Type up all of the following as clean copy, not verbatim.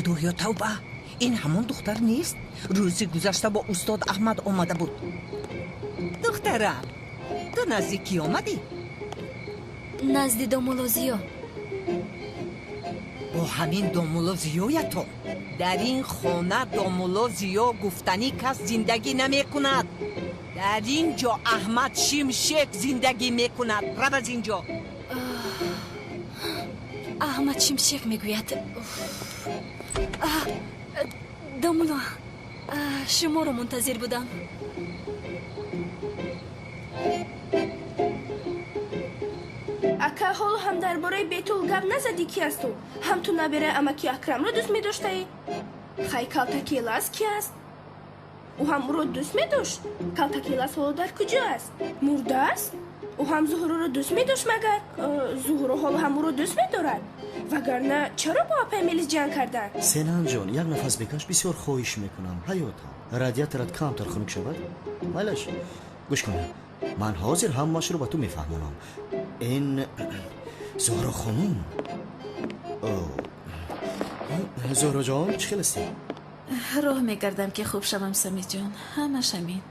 Худоё, тавба! Ин ҳамон духтар нест? Рӯзи гузашта бо устод Аҳмад омада буд. Духтарам, ту назди кӣ омадӣ? Назди домулло Зиё. Бо ҳамин домулло Зиёятон? Дар ин хона домулло Зиё гуфтанӣ кас зиндагӣ намекунад. Дар ин ҷо Аҳмад Шимшек зиндагӣ мекунад. Рав аз ин ҷо. Аҳмад Шимшек мегӯяд. Домулло, шуморо мунтазир будам. Ака, ҳоло ҳам дар бораи Бетул гап назадӣ, ки асту? Ҳам ту набераи амаки Акрамро дӯст медоштаӣ? Хай, Калтакелас ки аст? Ӯ ҳам ӯро дӯст медошт? Калтакелас ҳоло дар куҷо аст? Мурдааст? Ӯ ҳам Зуҳроро дӯст медошт магар? Зуҳро ҳоло ҳам ӯро дӯст медорад? Вагарна чаро бо апаи Мелис ҷанг карданд? Сенанҷон, як нафас бикаш, бисёр хоҳиш мекунам. Ҳаётам, радиаторат камтар хунук шавад? Майлаш, гӯш кун, ман ҳозир ҳамаашро ба ту мефаҳмонам. Ин Зуҳро хонум. Зуҳроҷон, чӣ хел ҳастӣ? Роҳ мекардам, ки хуб шавам, Самидҷон. Ҳамаш ҳамин.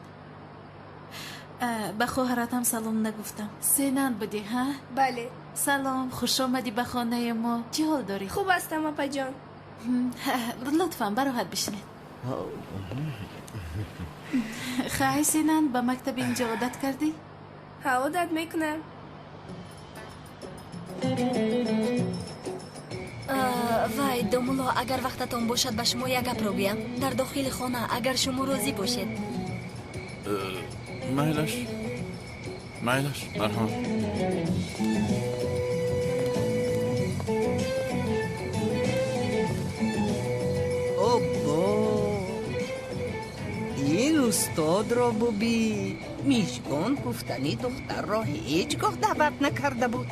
Ба хоҳаратам салом нагуфтам. Сенан будӣ, ҳа? Бале. Салом, хуш омадӣ ба хонаи мо. Чӣ ҳол дорӣ? Хуб ҳастам, апаҷон. Лутфан бароҳат бишинед. Хай, Сенан, ба мактаби инҷо одат кардӣ? Ҳа, одат мекунам. Вай, домулло, агар вақтатон бошад, ба шумо як гапро гӯям. Дар дохили хона, агар шумо розӣ бошед. Майлаш, майлаш, марҳамат. Оббо, ин устодро бубин. Мижгон гуфтанӣ духтарро ҳеҷ гоҳ даъват накарда буд.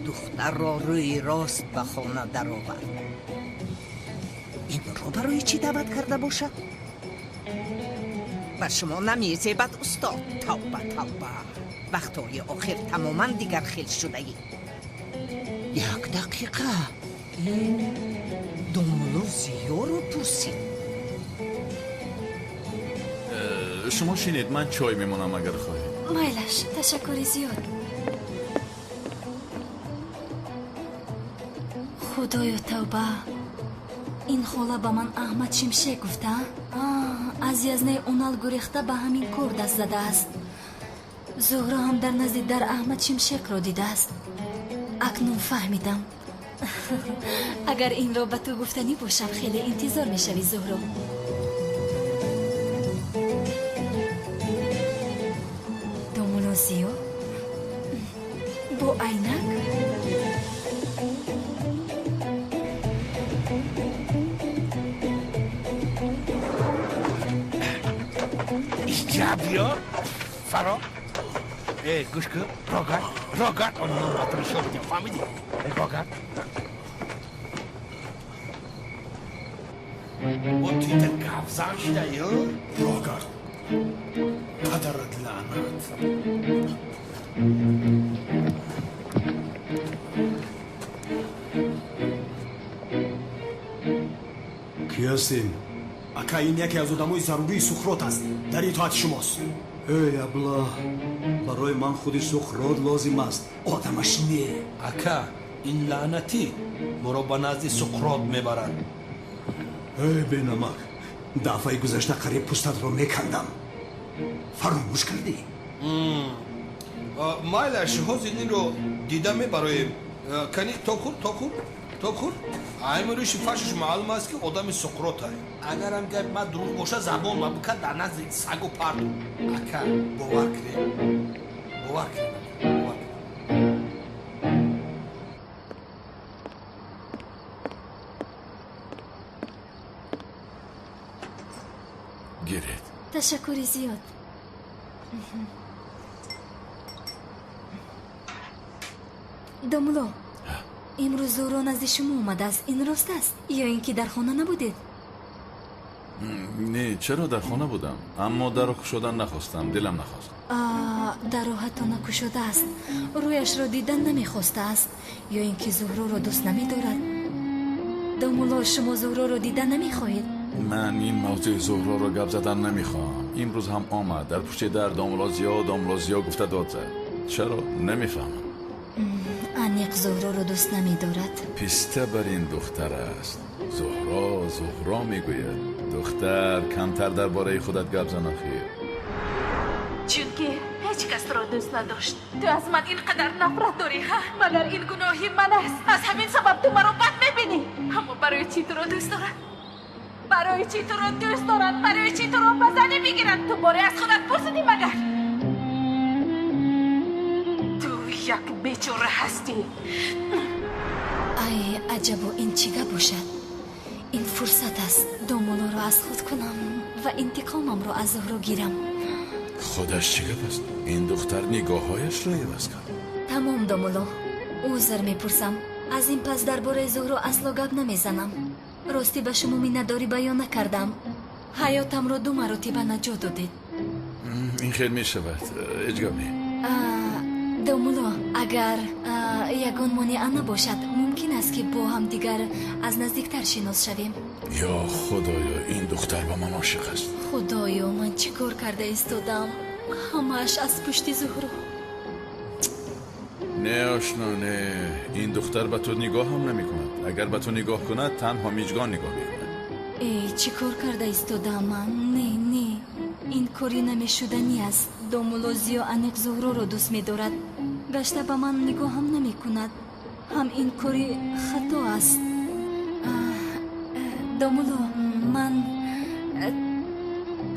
Духтарро рӯи рост ба хона даровард. Инро барои чӣ даъват карда бошад? Ба шумо намезебад, устод. Тавба, тавба, вақтҳои охир тамоман дигар хел шудаӣ. Як дақиқа, ин домулло Зиёро пурсид. Шумо шинед, ман чой мемонам, агар хоҳед. Майлаш, ташаккури зиёд. Худоё, тавба, ин хола ба ман Аҳмад Шимшек гуфта, аз язнаи Унал гурехта ба ҳамин кор даст задааст. Зуҳро ҳам дар назди дар Аҳмад Шимшекро дидааст. Акнун фаҳмидам. Агар инро ба ту гуфтанӣ бошам, хеле интизор мешавӣ, Зуҳро. Домулло Зиё бо айнак? Биё, фаро. Э, гӯш кун, рогард, рогард, он номатро нишон бидем, фаҳмидӣ? Рогард. Бо тита гавзан шида, ё? Рогард, падарат лаънат. Кӣ ҳастем? Ака, ин яке аз одамои зарурии Сухрот аст, дар итоати шумост. Эй абла, барои ман худи Сухрот лозим аст, одамаш не. Ака, ин лаънатӣ моро ба назди Суқрот мебарад. Эй бенамак, дафъаи гузашта қариб пӯстатро мекандам, фаромӯш кардӣ? Майлаш, ҳозир инро дида мебароем. Кани, тоб хӯр, тоб хӯр, тоб хӯр. Ҳамин рӯши фашш маълум аст, ки одами Суқротай. Агарам гапи ман дурӯғ бошад, забон ма бикан дар назди сагу парду. Ака, бовар кунед, бовар кунед, бовар кунед. Гиред. Ташаккури зиёд. Домулло, имрӯз Зуҳро назди шумо омадааст, ин рост аст ё ин ки дар хона набудед? Не, чаро, дар хона будам, аммо дарро кушодан нахостам, дилам нахост. Дарро ҳатто накушодааст, рӯяшро дидан намехостааст ё ин ки Зуҳроро дӯст намедорад? Домулло, шумо Зуҳроро дида намехоҳед? Ман ин мавзӯи Зуҳроро гап задан намехоҳам. Имрӯз ҳам омад, дар пушти дар домулло Зиё, домулло Зиё гуфта дод зад. Чаро? Намефаҳмам. Аниқ Зуҳроро дӯст намедорад. Писта бар ин духтар аст. Зуҳро, Зуҳро мегӯяд. Духтар, камтар дар бораи худат гап зан охир. Чунки ҳеҷ кас туро дӯст надошт. Ту аз ман ин қадар нафрат дорӣ, ҳа? Магар ин гуноҳи ман аст? Аз ҳамин сабаб ту маро бад мебинӣ. Аммо барои чӣ туро дӯст дорад? Барои чӣ туро дӯст дорад? Барои чӣ туро ба занӣ мегирад? Ту боре аз худат пурсидӣ магар? Ту як бечора ҳастӣ. Ай, аҷабо, ин чӣ гап бошад? Ин фурсат аст домуллоро аз худ кунам ва интиқомамро аз Зуҳро гирам. Худаш чӣ гап аст? Ин духтар нигоҳҳояшро иваз кард. Тамом, домулло, узр мепурсам. Аз ин пас дар бораи Зуҳро асло гап намезанам. Ростӣ ба шумо миннатдорӣ баён накардам. Ҳаётамро ду маротиба наҷот додед. Ин хел мешавад, ҳеҷ гап не. Домулло, агар ягон монеа набошад, мумкин аст ки бо ҳамдигар аз наздиктар шинос шавем. Ё Худоё, ин духтар ба ман ошиқ аст. Худоё, ман чӣ кор карда истодам? Ҳамааш аз пушти Зуҳро. Не, ошно, не. Ин духтар ба ту нигоҳ ҳам намекунад. Агар ба ту нигоҳ кунад, танҳо миҷгон нигоҳ мекунад. Э, чӣ кор карда истодам ман? Не, не, ин кори намешуданӣ аст. Домулло Зиё аниқ Зуҳроро дӯст медорад. Гашта ба ман нигоҳ ҳам намекунад. Ҳам ин кори хато аст. Домулло, ман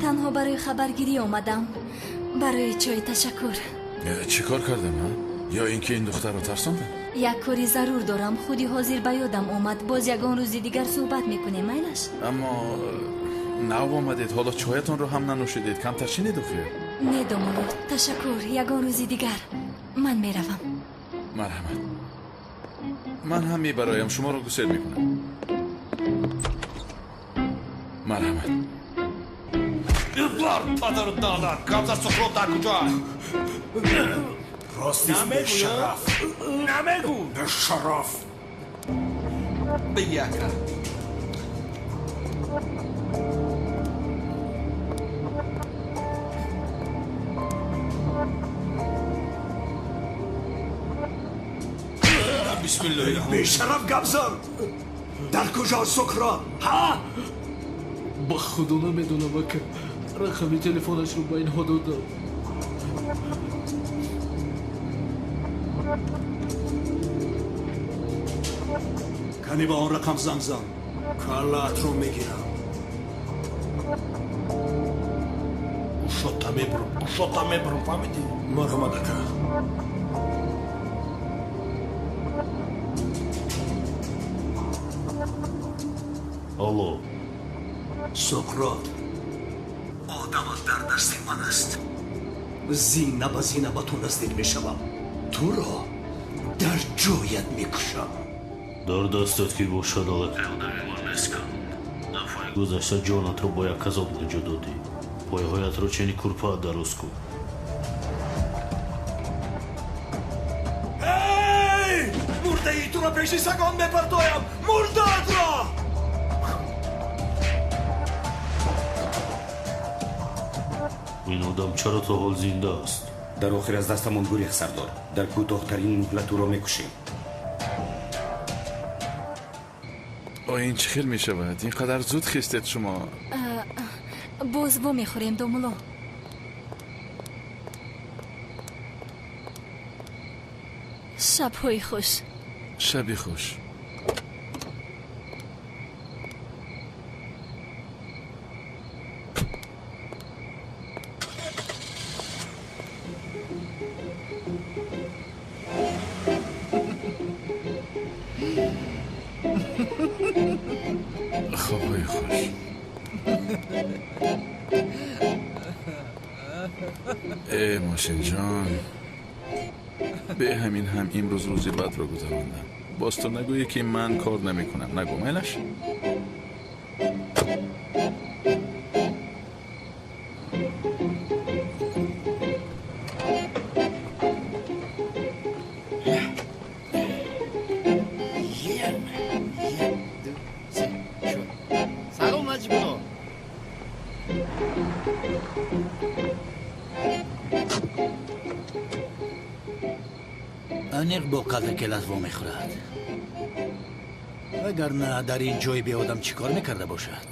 танҳо барои хабаргирӣ омадам. Барои чой ташаккур. Чӣ кор кардам, а? Ё ин ки ин духтарро тарсондам? Як кори зарур дорам. Худи ҳозир ба ёдам омад. Боз ягон рӯзи дигар суҳбат мекунем, майлаш? Аммо нав омадед, ҳоло чоятонро ҳам нанӯшидед. Камтар чинед охир? Не, домулло, ташаккур. Ягон рӯзи дигар. Ман меравам. Марҳамат. Ман ҳам мебароям, шуморо гусел мекунам. Марҳамат. Бар падару додат, гапза Суҳроб дар куҷо аст? Ростист, бешараф. Намегӯ. Бешараф. Бигӣ ака. Бисмиллоҳи. Бешараф гап зан. Дар куҷо Суҳроб? Ҳа? Ба худо намедонам, ака. Рақами телефонашро ба инҳо додам. Кани ба он рақам занг зан. Каллаатро мегирам. Ушота мебурам, ушота мебурам, фаҳмидӣ? Марҳамат, ака. Алло. Суҳроб, одамат дар дасти ман аст. Зина ба зина ба ту наздик мешавам. Туро дар ҷоят мекушам. Дар дастат ки бошад, аллакай одами ман нест кан. Дафъаи гузашта ҷонатро бо як азоб наҷот додӣ. Пойҳоятро чени курпаат дароз кун. Эй! Мурдаи туро пеши сагон мепартоям! Мурдаатро! Ин одам чаро то ҳол зинда аст? Дар охир аз дастамон гурехт, сардор. Дар кӯтоҳтарин муҳлат ӯро мекушем. О, ин чӣ хел мешавад? Ин қадар зуд хистед шумо. Боз вомехӯрем, домулло. Шабҳои хуш. Шаби хуш. Хобҳои хуш. Э, мошинҷон, бе ҳамин ҳам имрӯз рӯзи бадро гузарондам. Боз ту нагӯӣ ки ман кор намекунам. Нагӯ, майлаш? Як, ду. Аниқ бо калтакелас вомехӯрад. Вагарна дар ин ҷои беодам чӣ кор мекарда бошад?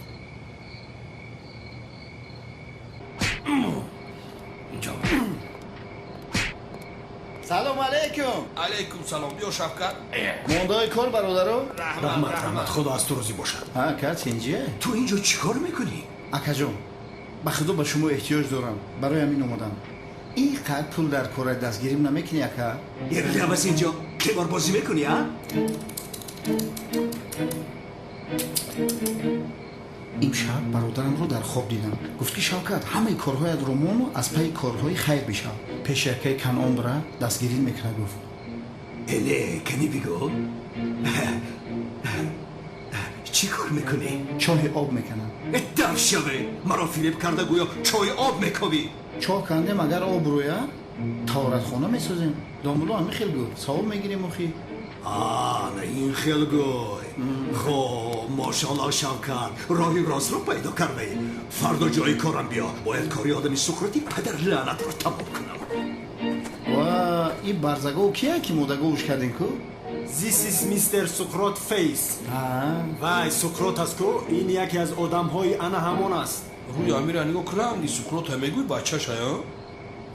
Салом алейкум. Алейкум салом. Биё Шавкат. Мондаи кор бародаро? Раҳмат, раҳмат. Худо аз ту розӣ бошад. Ҳа, кас инҷия? Ту инҷо чӣ кор мекунӣ? Акаҷон, ба худо ба шумо эҳтиёҷ дорам. Барои ҳамин омадам. Ин қадр пул дар кора дастгирим намекунӣ, ака? Рав аз инҷо. Қиморбозӣ мекунӣ, а? Имшаб бародарамро дар хоб дидам. Гуфт ки Шавкат, ҳамаи корҳоятро мону аз пайи корҳои хайр бишав. Пеши акаи Канъон бира дастгирӣ мекунад, гуфт. Эле, кани бигӯ. Чӣ кор мекунӣ? Чоҳи об мекунам. Дав шаве! Маро фиреб карда гӯё чоҳи об мекобӣ. Чоҳ кандем, агар об рӯя, таҳоратхона месозем. Домулло ҳамин хел гуфт. Савоб мегирем охи. На ин хел гӯй. Хоб, мошалло Шавкат, роҳи ростро пайдо кардаӣ. Фардо ҷои корам биё. Бояд кори одами Суқроти падар лаънатро тамом кунам. Ва ин барзагов кия ки модаговш кардем ку? This is Mr. Suqrot Face. Вай, Суқрот аст ку? Ин яке аз одамҳои ана ҳамон аст. Рӯи Амира нигоҳ кунам, ни Суқрота мегӯй бачаша, а?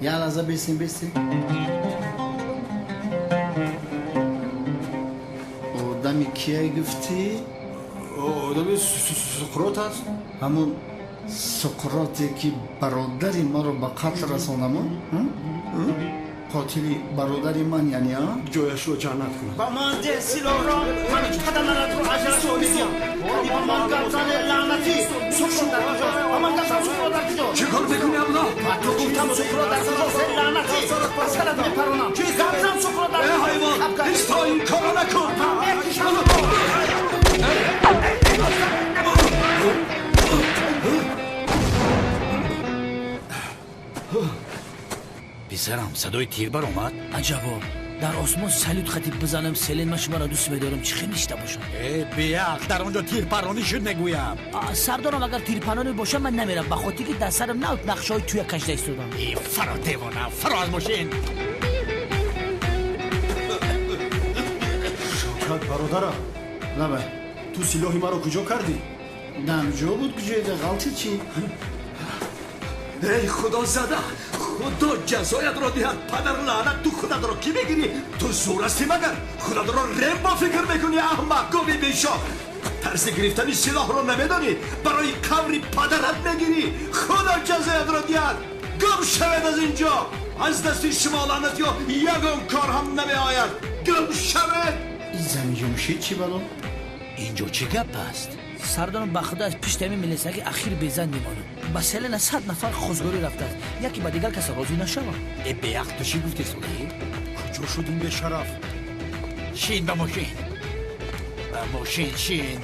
Як лаҳза бесем, бесем. Одами кия гуфтӣ? Одами Суқрот аст. Ҳамон Суқроте ки бародари маро ба қатл расонамон? Қотили бародари ман яъне, а? Ҷояшро ҷаннат кунад. Ба ман деҳ силоҳро, ман падарнатро аҷалашро медиҳам. Ба ман гап зане, лаънатӣ! Суқрот дар куҷост? Ба ман гап зан, Суқрот дар куҷост? Чӣ кор мекунӣ, абла? Ба ту гуфтам, Суқрот дар куҷост, эй лаънатӣ! Ба сарат мепаронам. Гап зан, Суқрот дар куҷост? Э, ҳайвон! Исто, ин корро накун! Ман мекушам! Писарам, садои тир баромад? Аҷабо, дар осмон салют хати бизанам, селен ман шуморо дӯст медорам, чӣ хел ништа бошам? Э, беақл, дар он ҷо тирпаронӣ шуд мегӯям. Сардорам, агар тирпаронӣ бошам, ман намерам, ба хотир ки дар сарам нав нақшаҳои туя кашида истодам. Э, фаро девона, фаро аз мошин! Шавкат, бародарам. Лабай. Ту силоҳи маро куҷо кардӣ? Дамҷо буд, куҷоеда, ғалти чӣ? Эй худозада, худо ҷазоятро диҳад, падар лаънат, ту худатро кӣ мегирӣ? Ту зур ҳастӣ магар? Худатро Рембо фикр мекунӣ, аҳмақ, гови бешох. Тарзи гирифтани силоҳро намедонӣ, барои қабри падарат мегирӣ. Худо ҷазоятро диҳад. Гум шавед аз инҷо. Аз дасти шумо лаънатиё ягон кор ҳам намеояд. Гум шавед. Ин зани ҷумшид чӣ бало? Инҷо чӣ гап аст? Сардорам, ба худо аз пишти ҳамин милисаги ахир безан мемонам. Ба селена 100 нафар хозгорӣ рафтааст. Яке ба дигар каса розӣ нашавам. Э, беақл, ту чӣ гуфтӣ, Солеҳӣ? Куҷо шуд ин бешараф? Шин ба мошин. Ба мошин шин.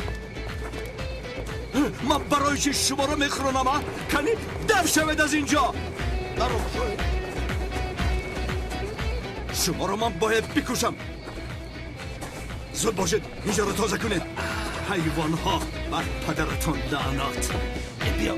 Ман барои чӣ шуморо мехӯронам, а? Кани дав шавед аз инҷо. Шуморо ман бояд бикушам. Зуд бошед, инҷоро тоза кунед. Ҳайвонҳо, бар падаратон лаънат. Биё.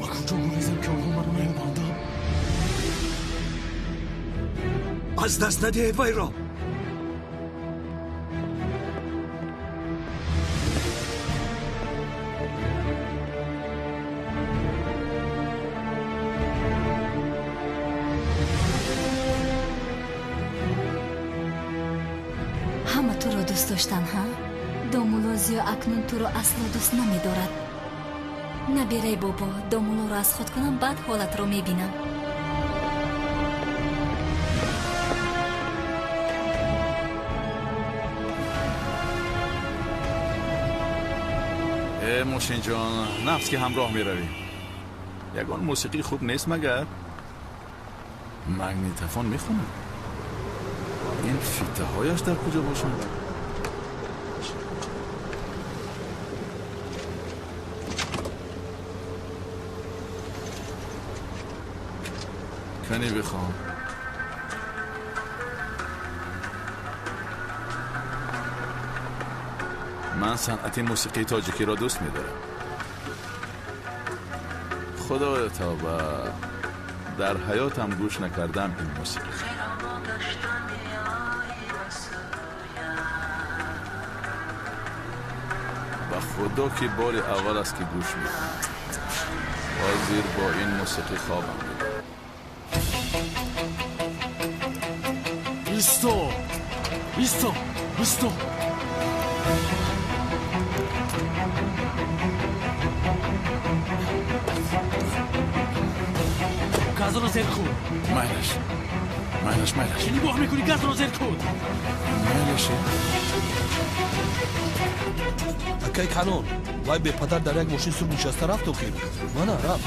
Ба куҷо гурезам ки онҳо маро наёбанд? Аз даст надиҳед вайро. Ҳама туро дӯст доштан, ҳа? Домулло Зиё акнун туро асло дӯст намедорад. Наберай бобо, домуллоро аз худ кунам, баъд ҳолатро мебинам. Э, мошинҷон, нафс ки ҳамроҳ меравӣ. Ягон мусиқӣ хуб нест магар? Магнитофон мехонад. Ин фитаҳояш дар куҷо бошанд? Кани бихон. Ман санъати мусиқии тоҷикиро дӯст медорам. Худоё тавба, дар ҳаётам гӯш накардам ин мусиқӣ. Ба худо ки бори аввал аст ки гӯш мекунам. Ҳозир бо ин мусиқӣ хобам мебарад. Исто! Исто! Исто! Газро зер кун. Майлаш. Майлаш, майлаш. Чӣ нигоҳ мекунӣ? Газро зер кун. Майлаш. Акай Канон, вай бепадар дар як мошин сур нишаста рафт охир. Мана рафт.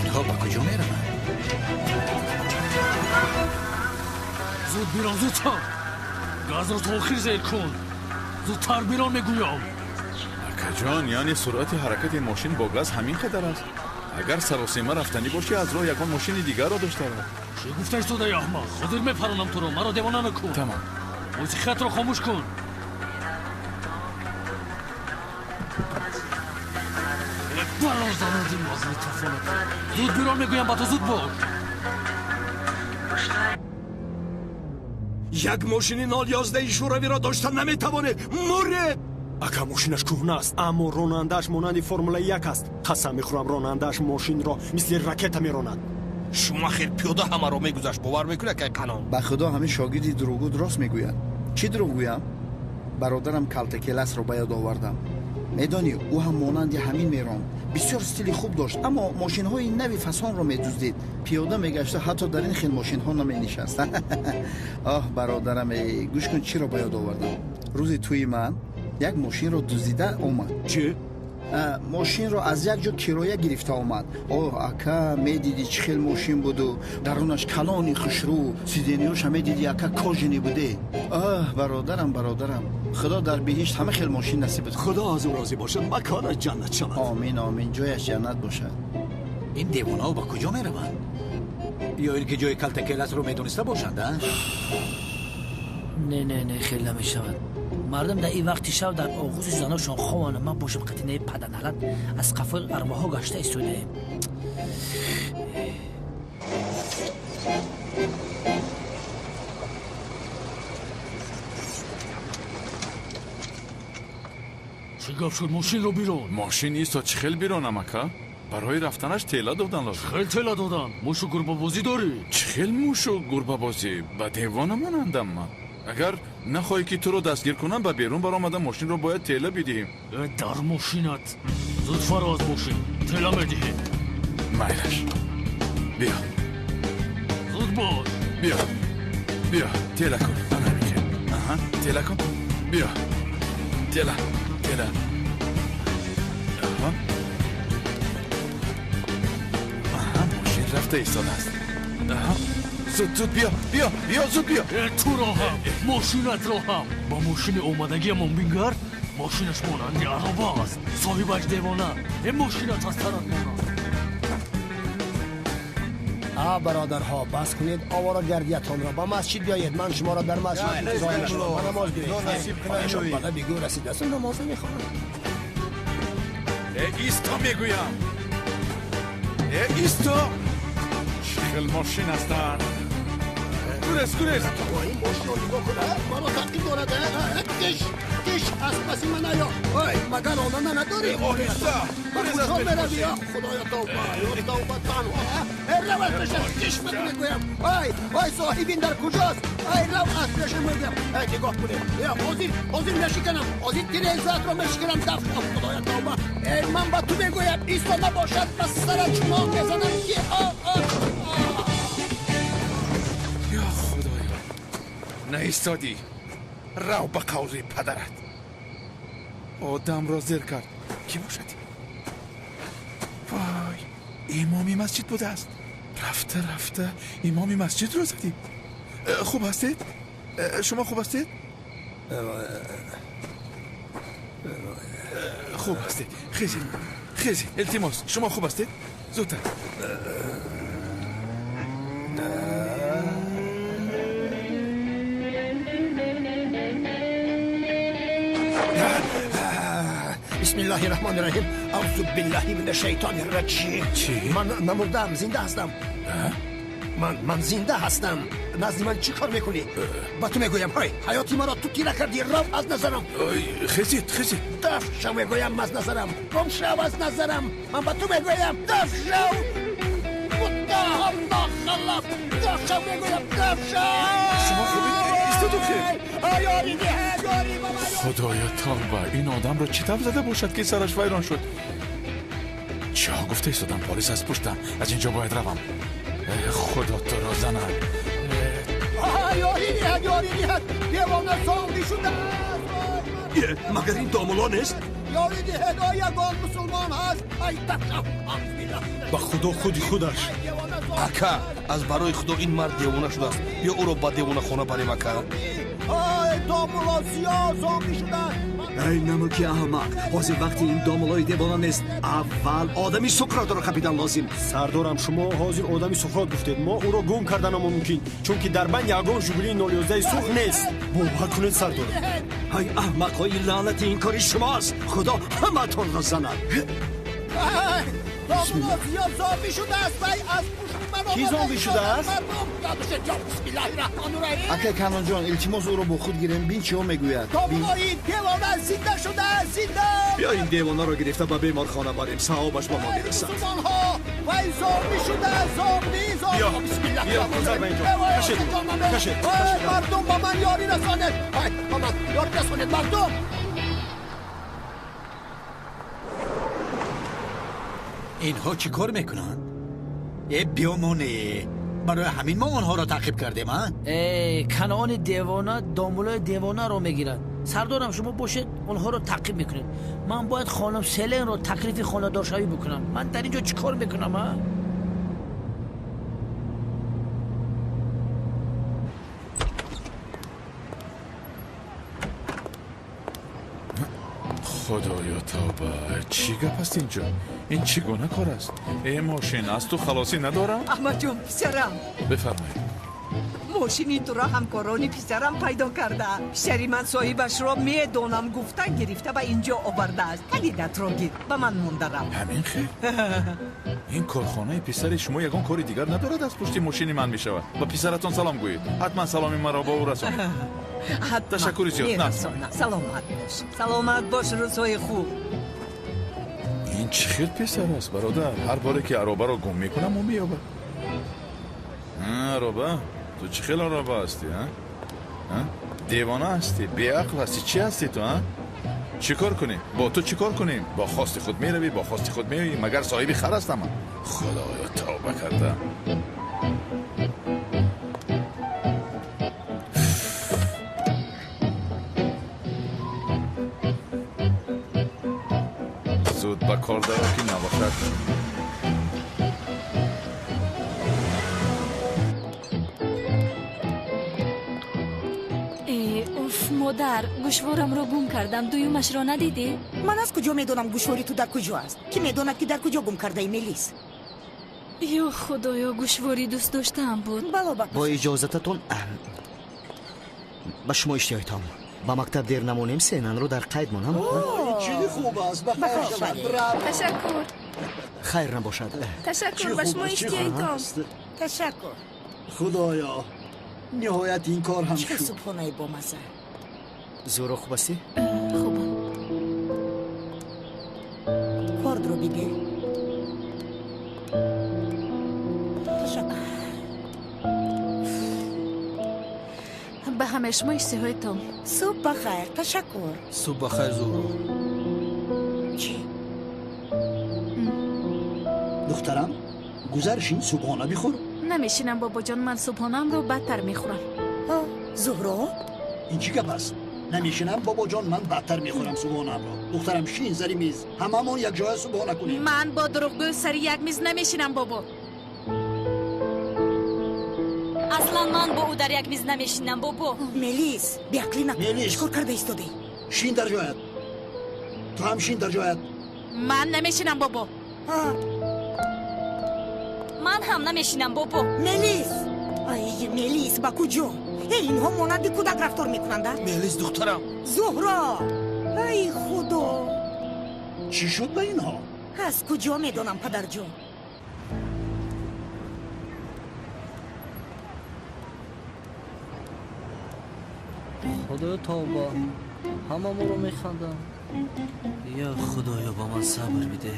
Инҳо ба куҷо мераванд? Зуд бирон, зудтар. Газро то охир зер кун. Зудтар бирон мегӯям. Акаҷон, яъне суръати ҳаракати мошин бо газ ҳамин қадар аст. Агар саросима рафтанӣ бошӣ, аз роҳ ягон мошини дигарро дошта рав. Чӣ гуфта истодаи аҳмақ? Ҳозир мепаронам туро, маро девона накун. Тамом. Мусиқиятро хомӯш кун. Барор заноди магнитофонат. Зуд бирон мегӯям ба ту, зуд бош. Як мошини 011 шӯравиро дошта наметавонед. Муред! Ака, мошинаш кӯҳна аст, аммо ронандааш монанди Формулаи 1 аст. Қасам мехӯрам, ронандааш мошинро мисли ракета меронад. Шумахер пиёда ҳамаро мегузашт, бовар мекунӣ, акай Канон? Ба худо ҳамин шогирди дурӯғгӯ рост мегӯяд. Чӣ дурӯғ гӯям? Бародарам калтакеласро ба ёд овардам. Медонӣ, ӯ ҳам монанди ҳамин меронд. Бисёр стили хуб дошт, аммо мошинҳои нави фасонро медуздид. Пиёда мегашта, ҳатто дар ин хел мошинҳо наменишаст. Оҳ, бародарам, гӯш кун, чиро ба ёд овардам. Рӯзи тӯи ман як мошинро дуздида омад. Чӣ? Мошинро аз як ҷо кироя гирифта омад. Оҳ, ака, медидӣ чӣ хел мошин буду, дарунаш калони хушрӯ, сидениёша медидӣ, ака, кожини буде. Оҳ, бародарам, бародарам, худо дар биҳишт ҳама хел мошин насибат кунад. Худо аз ӯ розӣ бошад, маконаш ҷаннат шавад. Омин, омин, ҷояш ҷаннат бошад. Ин девонаҳо ба куҷо мераванд? Ё ин ки ҷои калтакеласро медониста бошанд, а? Не, не, не, хел намешавад. Мардум дар ин вақти шаб дар оғӯзи заношон хобанд. Ман бошам қатинаи паданалат аз қафои арвоҳо гашта истодаем. Чӣ гап шуд? Мошинро бирон. Мошин исто, чӣ хел биронам, ака? Барои рафтанаш тела додан лозим. Хел тела додан? Мушу гурбабозӣ дорӣ? Чӣ хел мушу гурбабозӣ? Ба девона монандам ман. Агар нахоҳӣ ки туро дастгир кунам, ба берун баромада мошинро бояд тела бидиҳем. Дар мошинат. Зуд фаро аз мошин. Тела медиҳем. Майлаш. Биё. Зуд бош. Биё. Биё, тела кун. Ана михел. Аҳа, тела кун. Биё. Тела, тела. Аҳа. Аҳа, мошин рафта истодааст. Аҳа. Зуд, зуд биё, биё, биё, зуд биё. Туро ҳам, мошинатро ҳам. Ба мошини омадагиамон бингар, мошинаш монанди ароба аст. Соҳибаш девона. Мошинат аз тарат монанд. А, бародарҳо, бас кунед овора гардиятонро. Ба масҷид биёед, ман шуморо дар масҷид интизор мешавам. Ба намоз биёед. Бала бигӯ расидасту намоз намехонам. Э, исто мегӯям. Э, исто! Чӣ хел мошин ҳастанд? Гурез, гурез! Ин мошинро нигоҳ кун, маро таъқиб дорад. Киш, киш, аз паси ман наё. Ой, магар ронанда надорӣ? Оҳиста! Ба куҷо меравӣ? Худоё, тавба, ё тавба, танҳо. Рав аз пешам, киш мегӯям. Ай, ай, соҳиб ин дар куҷост? Ай, рав аз пешам мегӯям. Ай, нигоҳ кунед. Ҳозир, ҳозир мешиканам. Ҳозир тирезаатро мешиканам. Даф, худоё, тавба. Ман ба ту мегӯям, исто набошад, ба сарат чунон мезанам ки Ё худоё, наистодӣ. Рав ба қавли падарат. Одамро зер кард. Кӣ бошад? Вой, имоми масҷид будааст. Рафта, рафта имоми масҷидро задӣ. Хуб ҳастед? Шумо хуб ҳастед? Хуб ҳастед. Хезед, хезед, илтимос. Шумо хуб ҳастед? Зудтар. Бисмиллаҳи раҳмони раҳим. Аузу биллаҳи мина шайтони раҷим. Чӣ? Ман намурдам, зинда ҳастам. Ман зинда ҳастам. Назди ман чӣ кор мекунӣ? Ба ту мегӯям, ҳой, ҳаёти маро ту тира кардӣ. Рав аз назарам. Хезид, хезид. Даф шав мегӯям аз назарам. Гум шав аз назарам. Ман ба ту мегӯям, даф шав. Муттаҳам нохалаф. Даф шав мегӯям, даф шав. Шумо хубед? Истоду хел. Ёри диҳед, ёри ба ман. Худоё тавба, ин одамро чӣ тавр зада бошад, ки сараш вайрон шуд? Чиҳо гуфта истодам? Полис аз пуштам. Аз ин ҷо бояд равам. Худо туро занад. Ёри диҳад, ёри диҳад. Девона зомби шудааст. Магар ин домуло нест? Ёри диҳед, ой, ягон мусулмон ҳаст? Ай, даф шав. Ба худо худи худаш. Ака, аз барои худо ин мард девона шудааст. Биё ӯро ба девонахона барем, ака. Ой, домуло зиё зомби шудааст. Эй намуки аҳмақ, ҳозир вақти ин домулои девона нест. Аввал одами Суқротро қапидан лозим. Сардорам, шумо ҳозир одами Суқрот гуфтед. Мо ӯро гум карданам мумкин, чунки дар банд ягон Жигулии 011 сурх нест. Бовар кунед, сардор. Ай аҳмақҳои лаънати, ин кори шумост. Худо ҳаматонро занад. Домуло зиё зомби шудааст. Вай аз пушти ман Кӣ зомби шудааст? Акай Канонҷон, илтимос, ӯро бо худ гирем. Бин, чиҳо мегӯяд. Домулои девона зинда шудааст, зинда. Биё ин девонаро гирифта ба беморхона барем, савобаш ба мо мерасад. Мусулмонҳо, вай зомби шудааст, зомби, зомби. Бисмиллаҳ. Мардум, ба ман ёрӣ расонед. Ба ман ёрӣ расонед, мардум. Инҳо чӣ кор мекунанд? Э, биёмоне, барои ҳамин мо онҳоро таъқиб кардем, а? Э, Канони девона домулои девонаро мегирад. Сардорам, шумо бошед, онҳоро таъқиб мекунед. Ман бояд хонум Селенро таклифи хонадоршавӣ бикунам. Ман дар ин ҷо чӣ кор мекунам, а? Худоё тавба, чӣ гап аст ин ҷо? Ин чӣ гуна кор аст? Э, мошин, аз ту халосӣ надорам? Аҳмадҷон, писарам. Бифармоед. Мошини туро ҳамкорони писарам пайдо карда. Писари ман соҳибашро медонам гуфта гирифта ба ин ҷо овардааст. Калидатро гир, ба ман монда рав. Ҳамин хел? Ин корхонаи писари шумо ягон кори дигар надорад, аз пушти мошини ман мешавад. Ба писаратон салом гӯед. Ҳатман саломи маро ба ӯ расонед. Ташаккури зиёд. Мерасонам. Саломат бош. Саломат бош, рӯзҳои хуб. Ин чӣ хел писар аст, бародар? Ҳар боре ки аробаро гум мекунам, ӯ меёбад. Ароба, ту чӣ хел ароба ҳастӣ, а? Девона ҳастӣ, беақл ҳастӣ, чӣ ҳастӣ ту, а? Чӣ кор кунем? Бо ту чӣ кор кунем? Бо хости худ меравӣ, бо хости худ меоӣ, магар соҳиби хар ҳастам ман? Худоё, тавба кардам. Зуд ба кор даро, ки набошад. Э, уф, модар, гӯшворамро гум кардам. Дуюмашро надидӣ? Ман аз куҷо медонам гӯшвори ту дар куҷо аст? Кӣ медонад, ки дар куҷо гум кардаи, Мелис? Ё худоё, гӯшвори дӯст доштаам буд. Бало ба Бо иҷозататон, ба шумо иштиҳоятон. Ба мактаб дер намонем, сенанро дар қайд монам. Чизи хуб аст, ба хайр шавад. Ташаккур. Хайр набошад. Ташаккур, ба шумо иштиҳоятон. Ташаккур. Худоё, ниҳоят ин кор ҳам Чӣ шуд. субҳонаи бомазза. Зӯро, хуб ҳастӣ? Хубам. Кордро бидеҳ. Ташаккур. Ба ҳамаи шумо иштиҳоятон. Субҳ ба хайр, ташаккур. Субҳ ба хайр, Зуҳро. Чӣ? Духтарам, гузар, шин, субҳона бихӯр. Намешинам, бобоҷон, ман субҳонаамро бадтар мехӯрам. Зуҳро. Ин чӣ гап аст? Намешинам, бобоҷон, ман бадтар мехӯрам субҳонаамро. Духтарам, шин сари миз, ҳамамон якҷоя субҳона кунем. Ман бо дурӯғгӯ сари як миз намешинам, бобо. Аслан ман бо ӯ дар як миз намешинам, бобо. Мелис, беақлӣ накун. Мелис. Чӣ кор карда истодаӣ? Шин дар ҷоят. Ту ҳам шин дар ҷоят. Ман намешинам, бобо. Ман ҳам намешинам, бобо. Мелис, ай, Мелис, ба куҷо? Э, инҳо монанди кӯдак рафтор мекунанд, а? Мелис, духтарам. Зуҳро, ай худо. Чӣ шуд ба инҳо? Аз куҷо медонам, падарҷон? Худоё, тавба, ҳама моро механданд. Ё Худоё, ба ман сабр бидеҳ.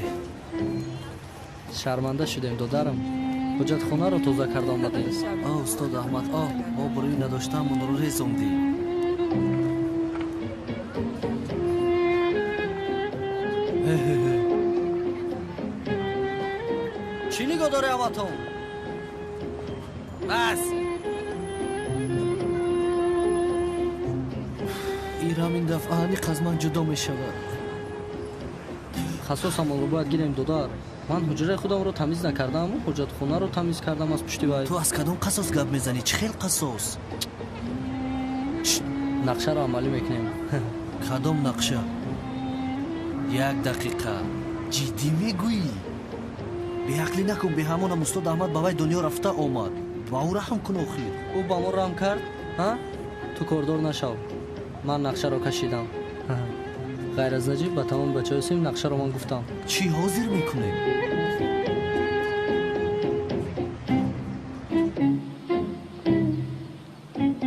Шарманда шудем, додарам. Ҳуҷҷатхонаро тоза карда омадем. О, устод Аҳмад, о, обрӯи надоштаамонро резондӣ. Чӣ нигоҳ дорӣ, ҳаматон? Бас! Ирам ин дафъа аниқ аз ман ҷудо мешавад. Хасосамонро бояд гирем, додар. Ман ҳуҷраи худамро тамиз накардам, ҳуҷҷатхонаро тамиз кардам аз пушти вай. Ту аз кадом қасос гап мезанӣ? Чӣ хел қасос? Нақшаро амалӣ мекунем. Кадом нақша? Як дақиқа. Ҷиддӣ мегӯӣ? Беақлӣ накун, беҳамонам устод Аҳмад ба вай дунё рафта омад. Ба ӯ раҳм кун охир. Ӯ ба мо раҳм кард? Ҳа? Ту кордор нашав. Ман нақшаро кашидам. Ғайр аз Наҷиб ба тамоми бачаҳои синф нақшаро ман гуфтам. Чӣ ҳозир мекунем?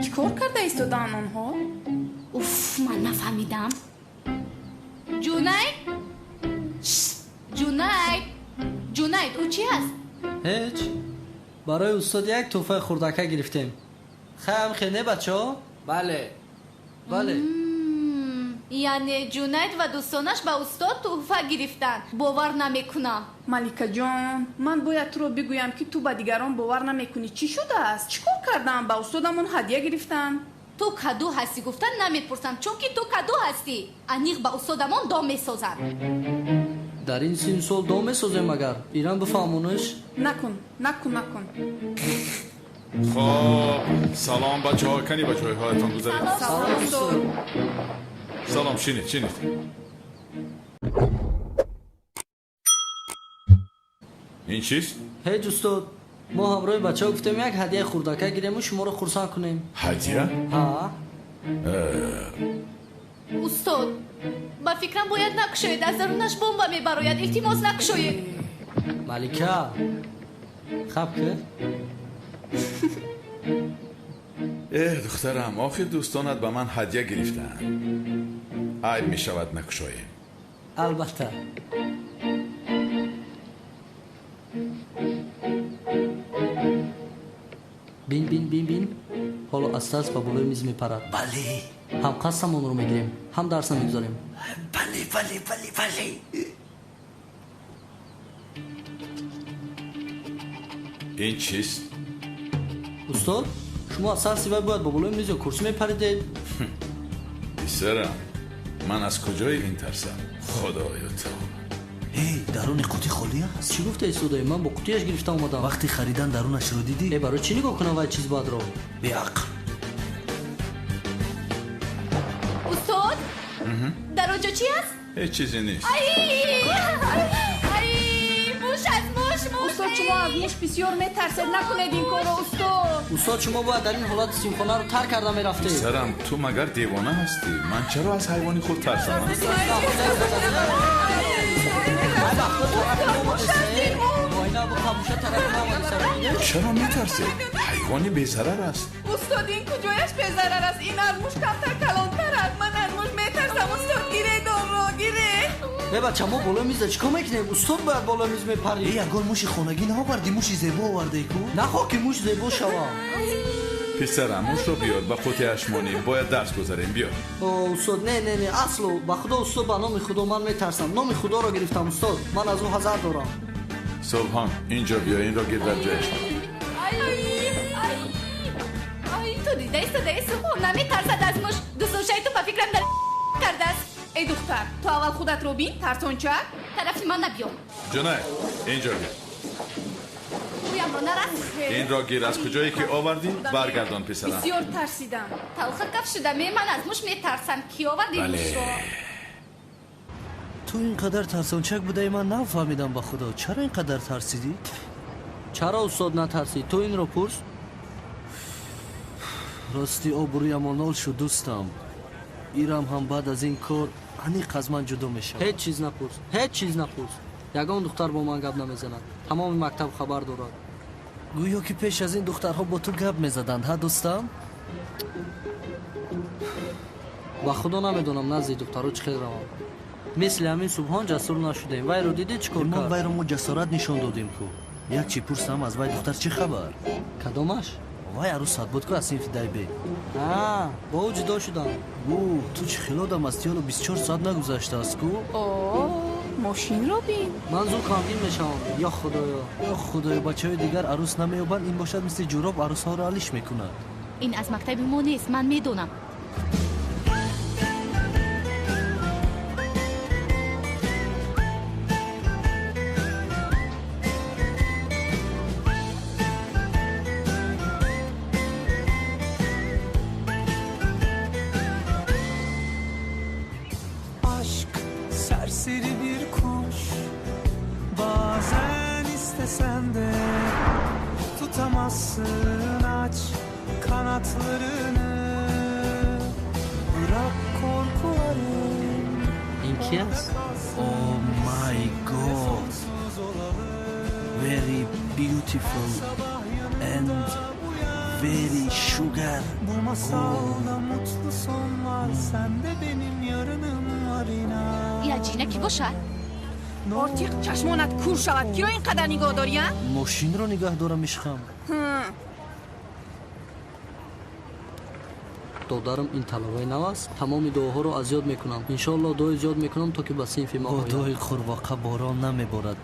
Чӣ кор карда истодаанд онҳо? Уф, ман нафаҳмидам. Ҷунайд? Ҷунайд? Ҷунайд, ӯ чӣ аст? Ҳеҷ. Барои устод як тӯҳфаи хурдака гирифтем. Хайам хел не, бачаҳо? Бале. Бале. Яъне Ҷунайд ва дӯстонаш ба устод тӯҳфа гирифтанд. Бовар намекунам. Маликаҷон, ман бояд туро бигӯям, ки ту ба дигарон бовар намекунӣ. Чӣ шудааст? Чӣ кор кардам? Ба устодамон ҳадя гирифтанд. Ту каду ҳастӣ гуфтан намепурсам, чунки ту каду ҳастӣ. Аниқ ба устодамон дом месозанд. Дар ин сину сол дом месозем магар? Ирам бифаҳмонаш. Накун, накун, накун. Хоб, салом бачаҳо, кани ба ҷойҳоятон гузаред. Салом, устод. Салом, шинед, шинед. Ин чист? Ҳеҷ, устод. Мо ҳамроҳи бачаҳо гуфтем як ҳадияи хурдака гирему шуморо хурсанд кунем. Ҳадия? Ҳа. Устод, ба фикрам бояд накушоед, аз дарунаш бомба мебарояд. Илтимос, накушоед. Малика, хаб ки? Эҳ, духтарам, охир дӯстонат ба ман ҳадя гирифтаанд. Айб мешавад накушоем. Албатта. Бин, бин, бин, бин. Ҳоло аз тарс ба болои миз мепарад. Бале. Ҳам қасдамонро мегирем, ҳам дарс намегузорем. Бале, бале, бале, бале. Ин чист? Устод, шумо аз тарси вай бояд ба болои миз ё курсӣ мепаридед. Писарам, ман аз куҷои ин тарсам? Худоё тавба. Эй, даруни қутӣ холӣ аст? Чӣ гуфта истодаӣ? Ман бо қутияш гирифта омадам. Вақти харидан дарунашро дидӣ? Э, барои чӣ нигоҳ кунам вай чиз бадро? Беақл. Устод, дар он ҷо чӣ аст? Ҳеҷ чизе нест. Ай! Ай! Муш аст, муш, муш! Устод, шумо аз муш бисёр метарсед. Накунед ин корро, устод. Устод, шумо бояд дар ин ҳолат синфхонаро тарк карда мерафтед. Писарам, ту магар девона ҳастӣ? Ман чаро аз ҳайвони худ тарсам? Чаро метарсед? Ҳайвони безарар аст. Устод, ин куҷояш безарар аст? Ин аз муш камтар калонтар аст. Ман аз муш метарсам, устод. Гиред онро, гиред. Э, бача, мо болои миза чӣ кор мекунем? Устод бояд болои миз мепарид. Э, ягон муши хонагӣ наовардӣ, муши зебо овардаи ку? Нахоҳ ки муш зебо шавад. Писарам, мушро биёр, ба қутияш монем, бояд дарс гузарем, биёр. О, устод, не, не, не, асло, ба худо, устод, ба номи худо ман метарсам. Номи худоро гирифтам, устод. Ман аз ӯ ҳазар дорам. Субҳон, инҷо биё, инро гир дар ҷояш. Ту дида истодаи, Субҳон наметарсад аз муш. Дӯстдоштаи ту ба фикрам дар кардааст. Эй духтар, ту аввал худатро бин, тарсончак. Тарафи ман набиё. Ҷунайд, инҷо биё. Рӯямро нарас. Инро гир, аз куҷое ки овардӣ баргардон, писарам. Бисёр тарсидам. Талха каф шуда, ман аз муш метарсам. Кӣ овард ин мушро? Ту ин қадар тарсончак будаи, ман нафаҳмидам, ба худо. Чаро ин қадар тарсидӣ? Чаро устод натарсид? Ту инро пурс. Рости обрӯямон нол шуд, дӯстам. Ирам ҳам баъд аз ин кор Аниқ аз ман ҷудо мешавад. Ҳеҷ чиз напурс, ҳеҷ чиз напурс. Ягон духтар бо ман гап намезанад. Тамоми мактаб хабар дорад. Гӯё ки пеш аз ин духтарҳо бо ту гап мезаданд, ҳа дӯстам? Ба худо намедонам назди духтарҳо чӣ хел равам. Мисли ҳамин Субҳон ҷасур нашудем. Вайро дидӣ чӣ кор Мо кард? вайро мо ҷасорат нишон додем ку. Як чӣ пурсам аз вай духтар чӣ хабар? Кадомаш? Вай арӯсат буд ку аз синфи дайбе. А, бо ӯ ҷудо шудам. Ӯ, ту чӣ хел одам ҳастӣ? Ҳоло 24 соат нагузаштааст ку? О, мошинро бин. Ман зуд ғамгин мешавам. Ё худоё. Ё худоё, бачаҳои дигар арӯс намеёбанд, ин бошад мисли ҷуроб арӯсҳоро алиш мекунад. Ин аз мактаби мо нест, ман медонам. Aşk serseri bir kuş. Bazen istesen de tutamazsın, aç kanatlarını. Bırak korkuları. Ин ки аст? Oh my God. Very beautiful and very sugar. Bu masalda mutlu son var. Sen de benim yarınım var inan. Я ҷина ки бошад? Ортиқ, чашмонат кур шавад, киро ин қадар нигоҳ дорӣ, а? Мошинро нигоҳ дорам, ишқам. Додарам ин талабаи нав аст. Тамоми дуоҳоро аз ёд мекунам. Иншоалло дуои зиёд мекунам, то ки ба синфи мо Бо ояд. дуои қурбоқа борон намеборад.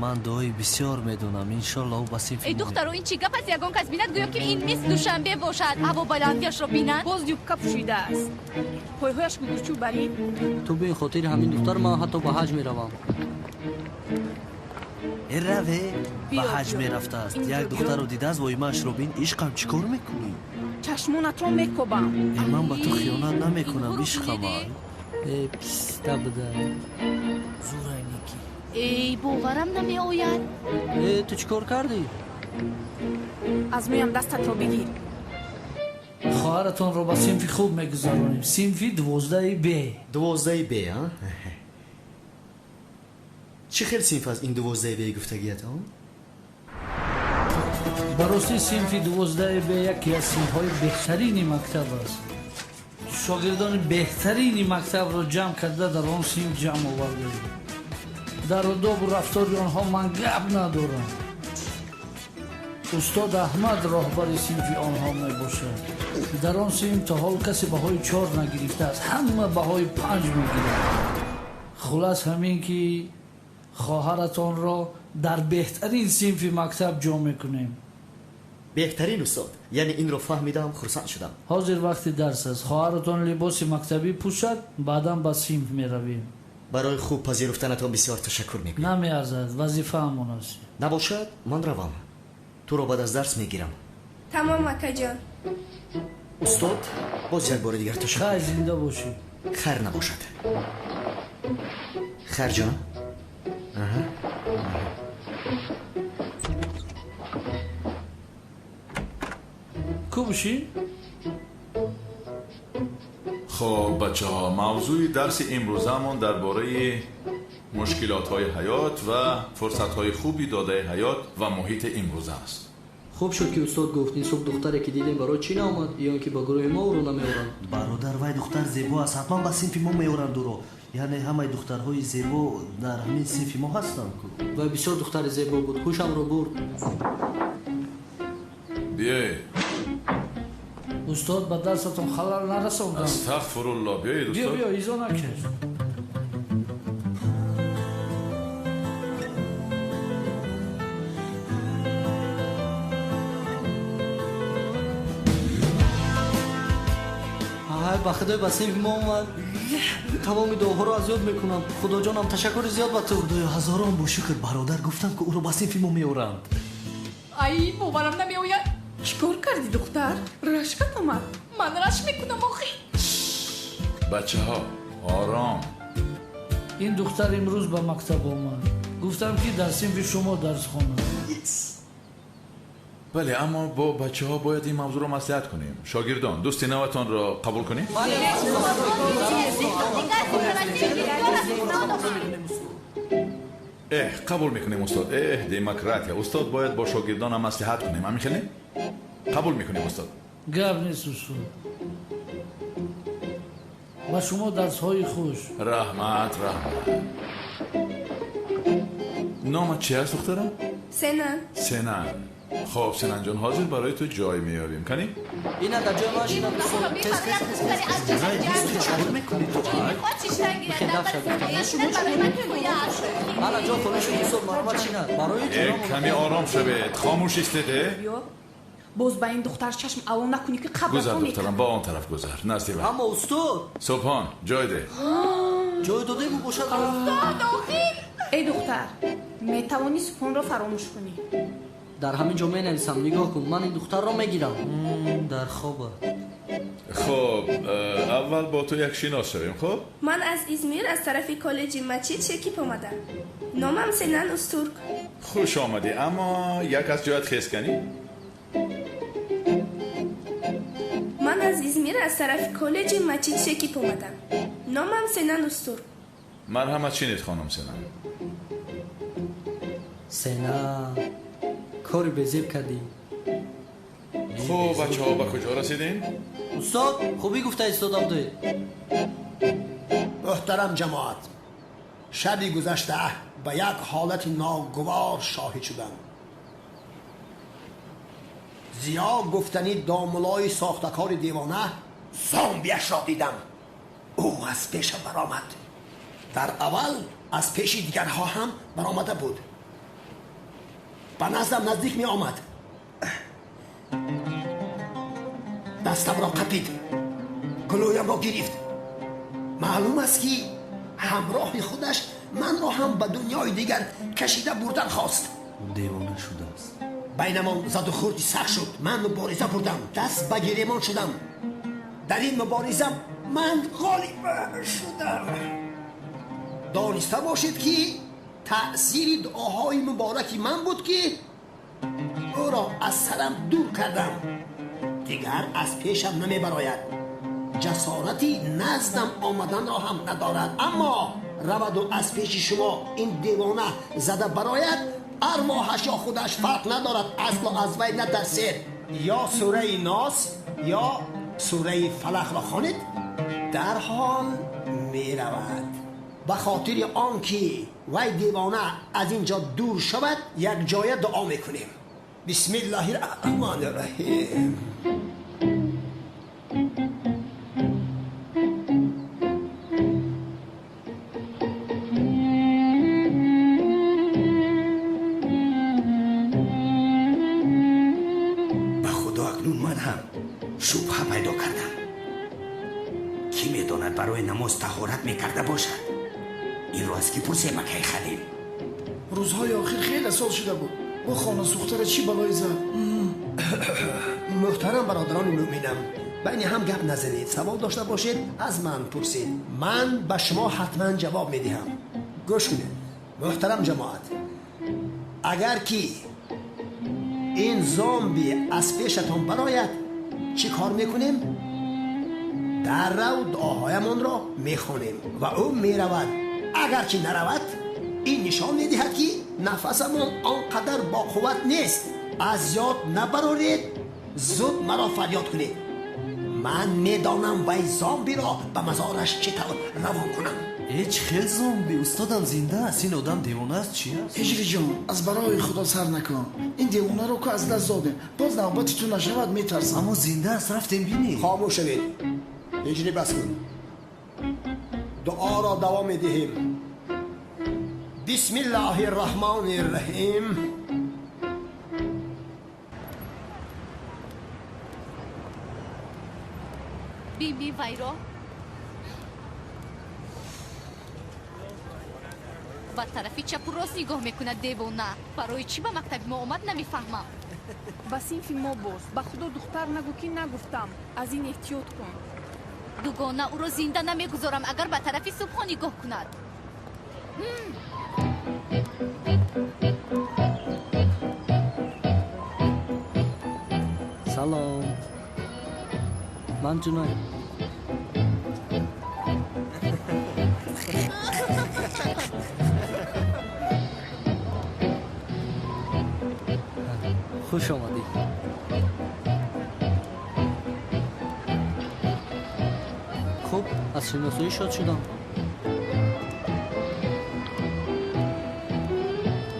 Ман дуои бисёр медонам. Иншолло ӯ ба синфи Эй мо духтаро, ин чӣ гап аст? Ягон кас бинад, гӯё ки ин мис Душанбе бошад. Ҳаво баландиашро бинанд. Боз юбка пӯшидааст, пойҳояш гугурчӯ барид. Ту бин, хотири ҳамин духтар ман ҳатто ба ҳаҷ меравам. Э, раве ба Биё, ҳаҷ биё. мерафтааст. Инҷо Як биё. духтарро дидааст, воимаашро бин. Ишқам, чӣ кор мекунӣ? Чашмонатро мекобам. Э, ман ба ту хиёнат намекунам, ишқамай. Э, писта буда. Зурайники. Эй, боварам намеояд. Э, ту чӣ кор кардӣ? Аз мӯям дастатро бигир. Хоҳаратонро ба синфи хуб мегузаронем, синфи 12 Б. 12 Б, а? Чӣ хел синф аст ин 12 Б гуфтагиятон? Ба ростӣ, синфи 12 Б яке аз синфҳои беҳтарини мактаб аст. Шогирдони беҳтарини мактабро ҷамъ карда дар он синф ҷамъ овардаем. Дар одобу рафтори онҳо ман гап надорам. Устод Аҳмад роҳбари синфи онҳо мебошад. Дар он синф то ҳол касе баҳои 4 нагирифтааст, ҳама баҳои 5 мегирад. Хулас ҳамин ки хоҳаратонро дар беҳтарин синфи мактаб ҷо мекунем. Беҳтарин, устод. Яъне инро фаҳмидам, хурсанд шудам. Ҳозир вақти дарс аст. Хоҳаратон либоси мактабӣ пӯшад, баъдан ба синф меравем. Барои хуб пазируфтанатон бисёр ташаккур мекунам. Намеарзад, вазифаамон аст. Набошад, ман равам. Туро баъд аз дарс мегирам. Тамом, акаҷон. Устод, боз як бори дигар ташаккур. Хайр, зинда бошӣ. Хайр набошад. Хайр, ҷонам. Аҳа. Ку бошӣ? Хоб, бачаҳо, мавзӯи дарси имрӯзаамон дар бораи мушкилотҳои ҳаёт ва фурсатҳои хуби додаи ҳаёт ва муҳити имрӯза аст. Хуб шуд, ки устод гуфт. Ин субҳ духтаре ки дидем, барои чӣ наомад? Ё ин ки ба гурӯҳи мо ӯро намеоранд? Бародар, вай духтар зебо аст, ҳатман ба синфи мо меоранд ӯро. Яъне ҳамаи духтарҳои зебо дар ҳамин синфи мо ҳастанд ку. Вай бисёр духтари зебо буд, ҳушамро бурд. Биёед. Устод, ба дарсатон халал нарасондам? Астағфирулло, биёед, Биё. устод. Биё, изо накаш. Ай, ба худой, ба синфи мо омад. Тамоми дуоҳоро аз ёд мекунам. Худоҷонам, ташаккури зиёд ба ту. Худоё, ҳазорон бо шукр, бародар, гуфтам ки ӯро ба синфи мо меоранд. Ай, боварам намеояд. Чӣ кор кардӣ, духтар? Рашкат омад? Ман рашк мекунам охи. Бачаҳо, ором. Ин духтар имрӯз ба мактаб омад. Гуфтам, ки дар синфи шумо дарс хонад. Бале, аммо бо бачаҳо бояд ин мавзӯъро маслиҳат кунем. Шогирдон, дӯсти наватонро қабул кунем? Эҳ, қабул мекунем, устод. Эҳ, демократия. Устод, бояд бо шогирдонам маслиҳат кунем. Ҳамин хеле? Қабул мекунем, устод. Гап нест, устод. Ба шумо дарсҳои хуш. Раҳмат, раҳмат. Номат чи аст, духтарам? Сенан. Сенан. Хоб, Сенанҷон, ҳозир барои ту ҷой меёбем. Кани? Ина дар ҷои ман шинам, устод. Тез, тез, тез, тез. Чикор мекунӣ ту? Ана ҷо холӣ шуд, устод, марҳамат шинад. Барои Каме ором шавед. Хомӯш истед. Боз ба ин духтар чашм ало накунӣ, ки қабрато. Гузар, духтарам, ба он тараф гузар, назди вай. Аммо устод. Субҳон, ҷой деҳ. Ҷой додему бошад. Устод, охир. Эй духтар, метавонӣ Субҳонро фаромӯш кунӣ. Дар ҳамин ҷо менависам. Нигоҳ кун, ман ин духтарро мегирам. Дар хоба. Хоб, аввал бо ту як шинос шавем, хоб? Ман аз Измир аз тарафи коллеҷи Мачид Шекиб омадам. Номам Сенан Устурк. Хуш омадӣ, аммо як аз ҷоят хез канӣ. Ман аз Измир аз тарафи коллеҷи Мачид Шекиб омадам. Номам Сенан Устурк. Марҳамат, шинед, хонум Сенан. Сенан, кори безеб кардӣ. Хуб, бачаҳо, ба куҷо расидем? Устод, хубӣ гуфта истодам дуед. Муҳтарам ҷамоат, шаби гузашта ба як ҳолати ногувор шоҳид шудам. Зиё гуфтани домулои сохтакори девона зомбиашро дидам. Ӯ аз пешам баромад. Дар аввал аз пеши дигарҳо ҳам баромада буд. Ба наздам наздик меомад. Дастамро қапид, гулӯямро гирифт. Маълум аст, ки ҳамроҳи худаш манро ҳам ба дунёи дигар кашида бурдан хост. Девона шудааст. Байнамон заду хурди сахт шуд. Ман мубориза бурдам, даст ба гиремон шудам. Дар ин мубориза ман ғолиб шудам. Дониста бошед, ки таъсири дуоҳои мубораки ман буд, ки ӯро аз сарам дур кардам. Дигар аз пешам намебарояд. Ҷасорати наздам омаданро ҳам надорад. Аммо раваду аз пеши шумо ин девона зада барояд, арвоҳаш ё худаш фарқ надорад, асло аз вай натарсед. Ё сураи Нос, ё сураи Фалақро хонед, дарҳол меравад. Ба хотири он ки вай девона аз ин ҷо дур шавад, якҷоя дуо мекунем. Бисмиллаҳи раҳмони раҳим. Ба худо, акнун ман ҳам шубҳа пайдо кардам. Кӣ медонад, барои намоз таҳорат мекарда бошад. Инро аз кӣ пурсем, акай Халил? Рӯзҳои охир хеле сол шуда буд. Бо хона сӯхтара чӣ балое зад? Муҳтарам бародарони мӯъминам, байни ҳам гап назанед. Савол дошта бошед, аз ман пурсед. Ман ба шумо ҳатман ҷавоб медиҳам. Гӯш кунед, муҳтарам ҷамоат, агар ки ин зомби аз пешатон барояд, чӣ кор мекунем? Даррав дуоҳоямонро мехонем ва ӯ меравад. Агар ки наравад, ин нишон медиҳад, ки нафасамон он қадар боқувват нест. Аз ёд набароред, зуд маро фарёд кунед. Ман медонам вай зомбиро ба мазораш чӣ тавр равон кунам. Ҳеҷ хел зомби, устодам зинда аст. Ин одам девона аст, чи аст? Ҳиҷриҷон, аз барои худо сар накун. Ин девонаро ку аз даст додем, боз навбати ту нашавад, метарсам. Аммо зинда аст, рафтем бинӣ. Хомӯш шавед. Ҳиҷрӣ, бас кун. Дуоро давом медиҳем. Бисмиллаҳи раҳмони раҳим. Биби, вайро ба тарафи чапу рост нигоҳ мекунад. Девона барои чӣ ба мактаби мо омад, намефаҳмам. Ба синфи мо боз. Ба худо, духтар, нагӯ, ки нагуфтам. Аз ин эҳтиёт кун. Дугона, ӯро зинда намегузорам, агар ба тарафи Субҳон нигоҳ кунад. Салом. Ман Ҷунайд. Хуш омадӣ. Хуб, аз шиносоӣ шод шудам.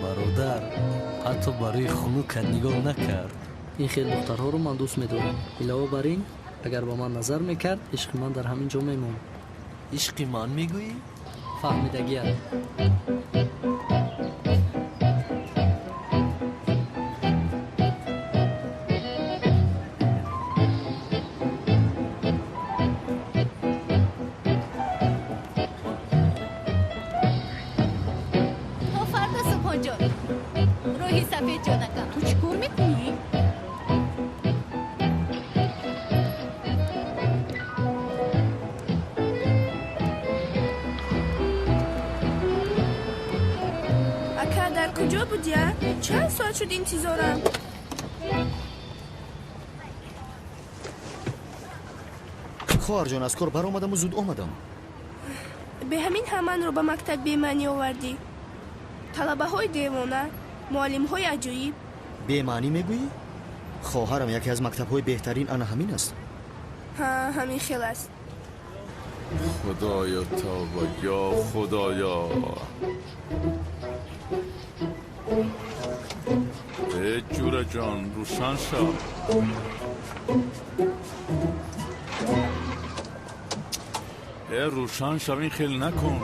Бародар, ҳатто барои хунукат нигоҳ накард. Ин хел духтарҳоро ман дӯст медорам. Илова бар ин, агар ба ман назар мекард, ишқи ман дар ҳамин ҷо мемонд. Ишқи ман мегӯӣ? Фаҳмидагият. То фарда, Субҳонҷон. Рӯҳи сафед ҷонакам. Ту чӣ кор мекунӣ? Ака, дар куҷо будия? Чанд соат шуд интизорам? Хоҳарҷон, аз кор баромадаму зуд омадам. Бе ҳамин ҳам манро ба мактаб бемаънӣ овардӣ. Талабаҳои девона, муаллимҳои аҷоиб. Бемаънӣ мегӯӣ? Хоҳарам, яке аз мактабҳои беҳтарин ана ҳамин аст. Ҳа, ҳамин хел аст. Худоё, тавба, ё Худоё. Э ҷураҷон, рӯшан шав. Э рӯшан шав, ин хел накун.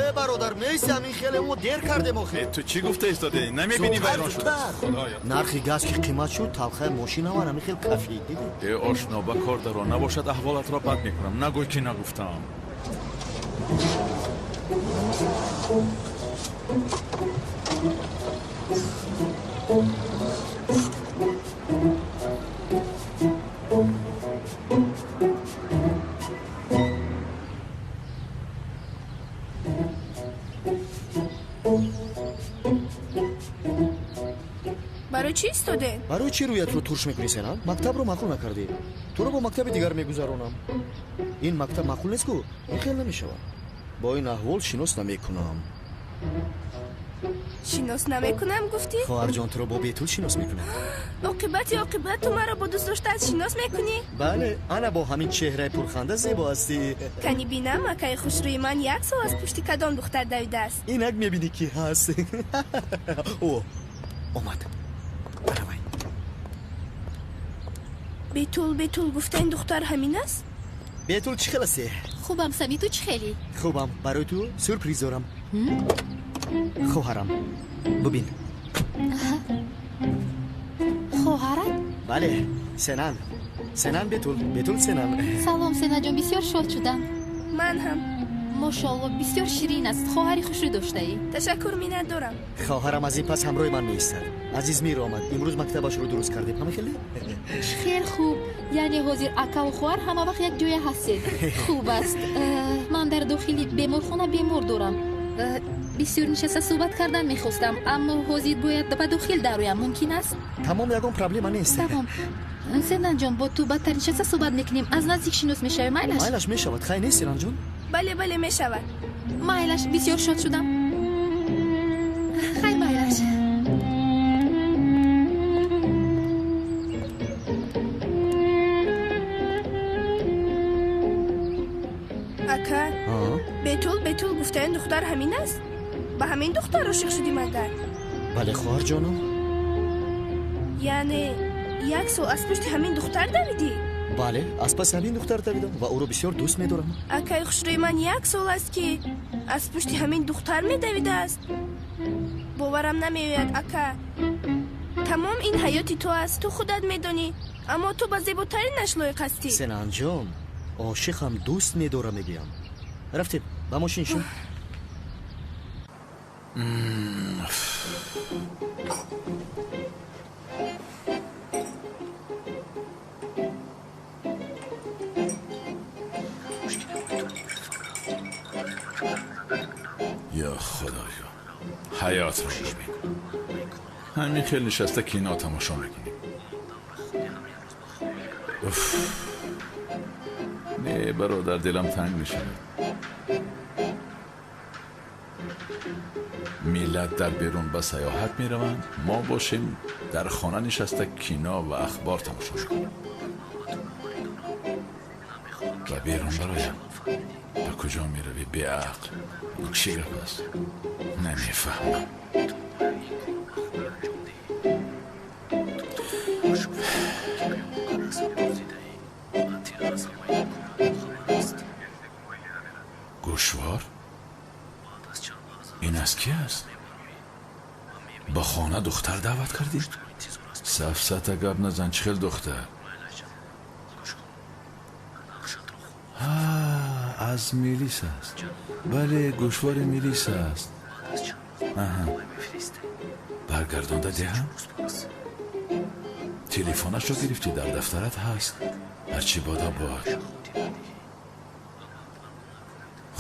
Э бародар, нест ҳамин хеле, мо дер кардем охир. Э ту чӣ гуфта истодаӣ? Намебинӣ вайрон шуда? Худоё. Нархи газ ки қимат шуд, талхаи мошинам ҳамин хел кафид, дидӣ? Э ошно, ба кор даро, набошад аҳволатро бад мекунам. Нагӯй ки нагуфтам. Барои чӣ истодем? Барои чӣ рӯятро турш мекунӣ, Сена? Мактабро маъқул накардӣ. Туро бо мактаби дигар мегузаронам. Ин мактаб маъқул нест ку? Ин хел намешавад. Бо ин аҳвол шинос намекунам. Шинос намекунам гуфтӣ? Хоҳарҷон, туро бо Бетул шинос мекунам. Оқибати оқибат ту маро бо дӯст доштаат шинос мекунӣ? Бале, ана бо ҳамин чеҳраи пурханда зебо ҳастӣ. Кани бинам, акаи хушрӯи ман як сол аз пушти кадом духтар давидааст. Инак мебинӣ ки ҳаст. О, омад. Баравай. Бетул, Бетул гуфта ин духтар ҳамин аст? Бетул, чӣ хел ҳастӣ? Хубам, Сами, ту чӣ хелӣ? Хубам, барои ту сюрприз дорам. Хоҳарам, бубин. Хоҳарат? Бале, Сенан. Сенан Бетул, Бетул Сенан. Салом, Сенаҷон, бисёр шод шудам. Ман ҳам. Мошоалло, бисёр ширин аст. Хоҳари хушрӯ доштаӣ. Ташаккур, миннат дорам. Хоҳарам аз ин пас ҳамроҳи ман меистад. Аз Измир омад. Имрӯз мактабашро дуруст кардем. Ҳама хеле? Хел хуб. Яъне ҳозир акаву хоҳар ҳама вақт як ҷоя ҳастед. Хуб аст. Ман дар дохили беморхона бемор дорам. Бисёр нишаста суҳбат кардан мехостам, аммо ҳозир бояд ба дохил дароям. Мумкин аст? Тамом, ягон проблема нест. Тамом. Сенанҷон, бо ту бадтар нишаста суҳбат мекунем. Аз наздик шинос мешавем, майлаш? Майлаш мешавад. Хай нест, Сенанҷон? Бале, бале, мешавад. Майлаш, бисёр шод шудам. Хай, майлаш. Ака, Бетул, Бетул гуфта ин духтар ҳамин аст? Ба ҳамин духтар ошиқ шудӣ магар? Бале, хоҳарҷонам. Яъне як сол аз пушти ҳамин духтар давидӣ? Бале, аз паси ҳамин духтар давидам ва ӯро бисёр дӯст медорам. Акаи хушрӯи ман як сол аст ки аз пушти ҳамин духтар медавидааст. Боварам намеояд, ака. Тамом ин ҳаёти ту аст, ту худат медонӣ, аммо ту ба зеботаринаш лоиқ ҳастӣ. Сенанҷон, ошиқам, дӯст медорам мегӯям. Рафтем, ба мошин шин. Я Худоё, ҳаётро бибин. Ҳамин хел нишаста кино тамошо мекунем. Уф. Не, бародар, дилам танг мешавад. Миллат дар берун ба саёҳат мераванд, мо бошем дар хона нишаста кино ва ахбор тамошо мекунем. Ба берун бароям. Ба куҷо меравӣ, беақл? Ин чӣ гап аст? Намефаҳмам. Гӯшвор? Ин аз ки аст? Ба хона духтар даъват кардӣ? Сафсата гап назан, чӣ хел духтар? Аз милис аст. Бале, гӯшвори милис аст. Аҳа. Баргардонда диҳам? Телефонашро гирифтӣ, дар дафтарат ҳаст. Ҳарчи бода бод.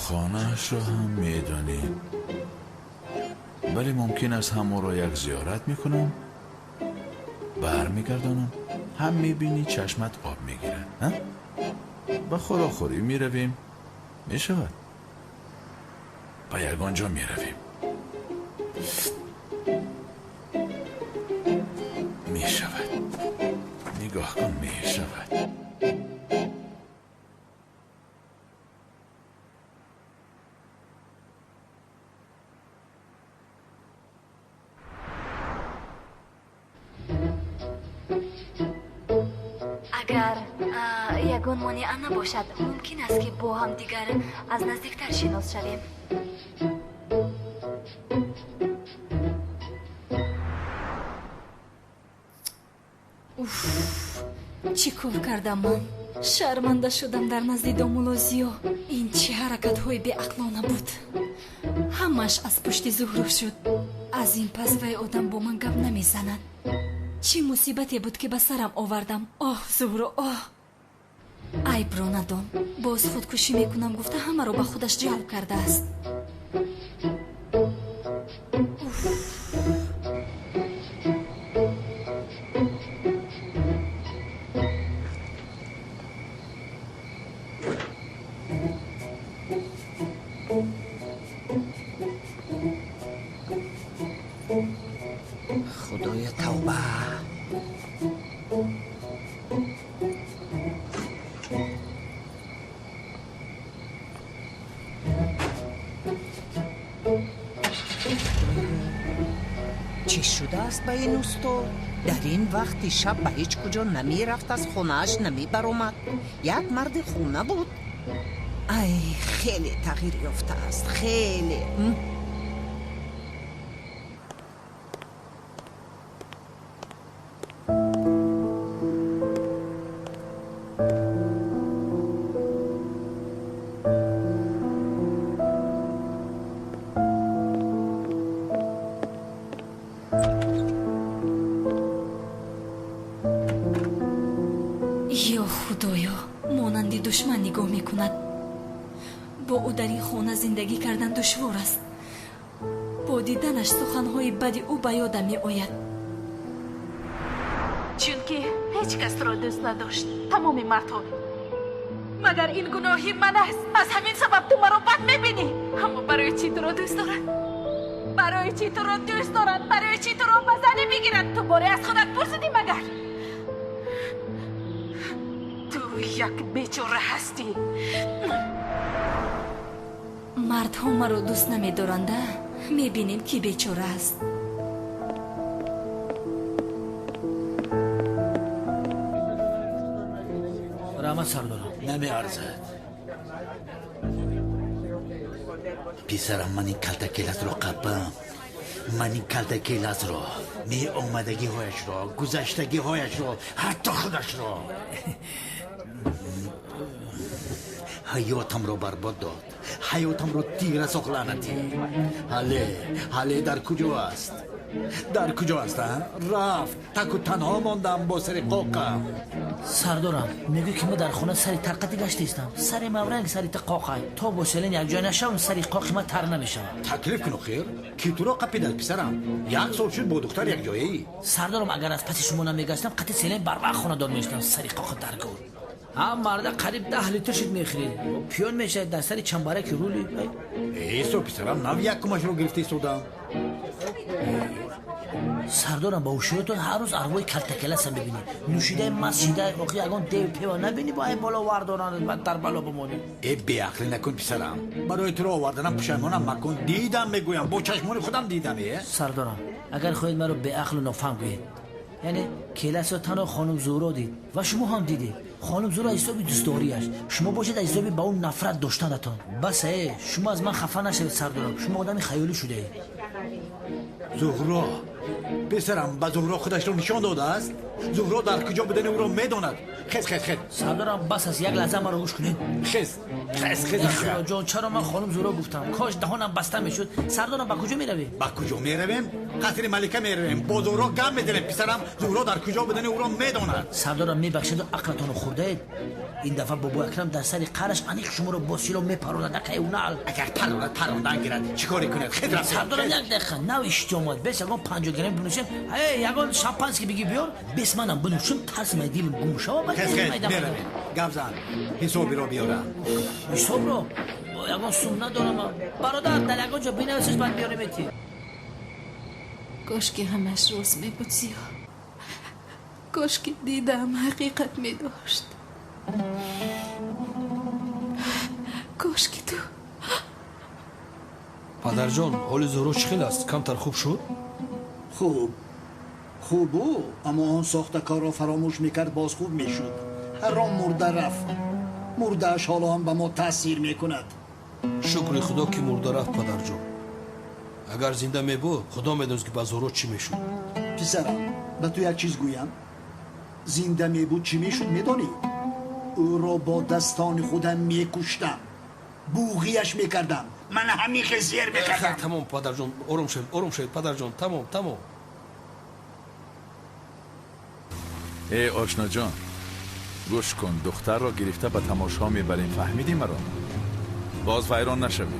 Хонаашро ҳам медонӣ. Бале, мумкин аст ҳамонро як зиёрат мекунам, бармегардонам, ҳам мебинӣ чашмат об мегирад. Ба хӯрокхӯрӣ меравем. Мешавад? Ба ягон ҷо меравем. Мешавад. Нигоҳ кун, мешавад. Агар ягон монеа набошад, мумкин аст, ки бо ҳамдигар аз наздиктар шинос шавем. Уф, чӣ кор кардам ман? Шарманда шудам дар назди домулло Зиё. Ин чӣ ҳаракатҳои беақлона буд? Ҳамааш аз пушти Зуҳро шуд. Аз ин пас вай одам бо ман гап намезанад. Чӣ мусибате буд, ки ба сарам овардам? Оҳ, Зуҳро, оҳ! Айбро надон. Боз худкушӣ мекунам гуфта ҳамаро ба худаш ҷалб кардааст. Уф! Худоя, тавба! Чӣ шудааст ба ин устод? Дар ин вақти шаб ба ҳеҷ куҷо намерафт, аз хонааш намебаромад. Як марди хона буд. Ай, хеле тағйир ёфтааст, хеле. Ё Худоё, монанди душман нигоҳ мекунад. Бо ӯ дар ин хона зиндагӣ кардан душвор аст. Бо диданаш суханҳои бади ӯ ба ёдам меояд. Чунки ҳеҷ касро дӯст надошт, тамоми мардҳо. Магар ин гуноҳи ман аст? Аз ҳамин сабаб ту маро бад мебинӣ. Аммо барои чӣ туро дӯст дорад? Барои чӣ туро дӯст дорад? Барои чӣ туро ба занӣ бигирад? Ту боре аз худат пурсидӣ магар? Ту як бечора ҳастӣ. Мардҳо маро дӯст намедоранда. Мебинем, ки бечора аст. Раҳмат, сардорам. Намеарзад. Писарам, ман ин калтакеласро қапам. Ман ин калтакеласро, меомадагиҳояшро, гузаштагиҳояшро, ҳатто худашро. Ҳаётамро барбод дод. Ҳаётамро тира сохт, лаънатӣ. Ҳале, ҳале дар куҷо аст? Дар куҷо аст? Рафт. Таку танҳо мондам бо сари қоқам. Сардорам, мегӯй ки ма дар хона сари тарқати гаштаистам. Сари мавранг сари та қоқай. То бо селен якҷоя нашавам, сари қоқи ма тар намешавад. Таклиф кун охир. Ки туро қапидад писарам? Як сол шуд бо духтар якҷояӣ. Сардорам, агар аз паси шумо намегаштам, қати селен барвақт хонадор мешудам. Сари қоқа дар гур. Ҳам марда қариб 10 литр шид мехӯред. Пиён мешавад дар сари чамбараки рули. Эсо писарам, нав якумашро гирифта истодам. Сардорам, ба ҳушёритон ҳар рӯз арвои калтакеласа мебинӣ. Нӯшидаи маст шидаи охи ягон дев пева набинӣ, бо ай боло вардоранд ва дар бало бимонӣ. Э, беақлӣ накун писарам. Барои туро оварданам пушаймонам макун. Дидам мегӯям, бо чашмони худам дидам. Э сардорам, агар хоҳед маро беақлу нофаҳм гӯед, яъне келасро танҳо хонум Зуҳро дид ва шумо ҳам дидед. Хонум Зуҳро аз ҳисоби дӯстдориаш, шумо бошед аз ҳисоби ба ӯ нафрат доштанатон. Бас э, шумо аз ман хафа нашавед сардорам, шумо одами хаёлӣ шудаед. Зуҳро писарам, ба Зуҳро худашро нишон додааст. Зуҳро дар куҷо будани ӯро медонад. Хез, хез, хез. Сардорам, бас аст, як лаҳза маро гӯш кунед. Хез, хез, хез. Худоҷон, чаро ман хонум Зуҳро гуфтам? Кош даҳонам баста мешуд. Сардорам, ба куҷо меравем? Ба куҷо меравем? Қасри малика меравем. Бо Зуҳро гап мезанем писарам. Зуҳро дар куҷо будани ӯро медонад. Сардорам, мебахшеду ақлатонро хӯрдаед. Ин дафъа бобои Акрам дар сари қараш аниқ шуморо бо сило мепаронад. Акай унал. Агар паронад, парондан гирад. Чӣ коре кунад? Хез рафт. Сардорам, як дақиқа, нав иштиҳо омад. Бес ягон 50 грамм бинӯшем. Эй, ягон шампанский бигӣ биёр. Бес манам бинӯшам, тарси май дилам гум шава. Хез, хез, меравем. Гап зан. Ҳисобиро биёрам. Ҳисобро? Ягон сум надорам. Бародар, дар ягон ҷо бинависеш, баъд биёрем эти. Кош ки ҳамаш рост мебуд Зиё. Кош ки дидам ҳақиқат медошт. Кош ки ту. Падарҷон, ҳоли Зуҳро чӣ хел аст? Камтар хуб шуд? Хуб. Хубу, аммо он сохтакорро фаромӯш мекард, боз хуб мешуд. Ҳаром мурда рафт. Мурдааш ҳоло ҳам ба мо таъсир мекунад. Шукри Худо ки мурда рафт, падарҷон. Агар зинда мебуд, Худо медонист ки ба Зуҳро чӣ мешуд. Писарам, ба ту як чиз гӯям. Зинда мебуд чӣ мешуд, медонӣ? Ӯро бо дастони худам мекуштам. Буғияш мекардам. Ман ҳамин хел зер мекардам. Тамом, падарҷон, ором шавед, ором шавед, падарҷон, тамом, тамом. Э, ошноҷон, гӯш кун, духтарро гирифта ба тамошо мебарем, фаҳмидӣ маро? Боз вайрон нашавӣ.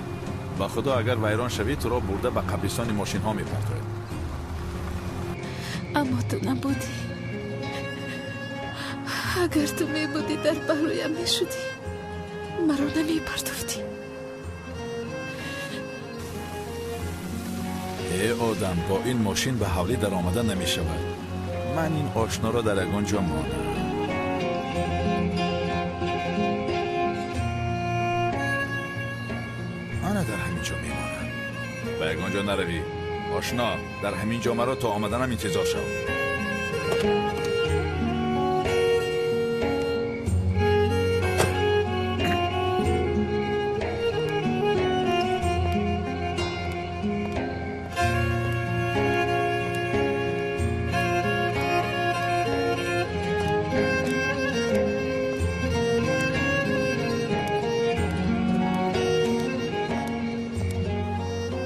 Ба худо агар вайрон шавӣ, туро бурда ба қабристони мошинҳо мепартояд. Аммо ту набудӣ. Агар ту мебудӣ, дар паҳлӯям мешудӣ, маро намепартофтӣ. Э одам, бо ин мошин ба ҳавлӣ даромада намешавад. Ман ин ошноро дар ягон ҷо монам. Ана дар ҳамин ҷо мемонам. Ба ягон ҷо наравӣ. Ошно, дар ҳамин ҷо маро то омаданам интизор шав.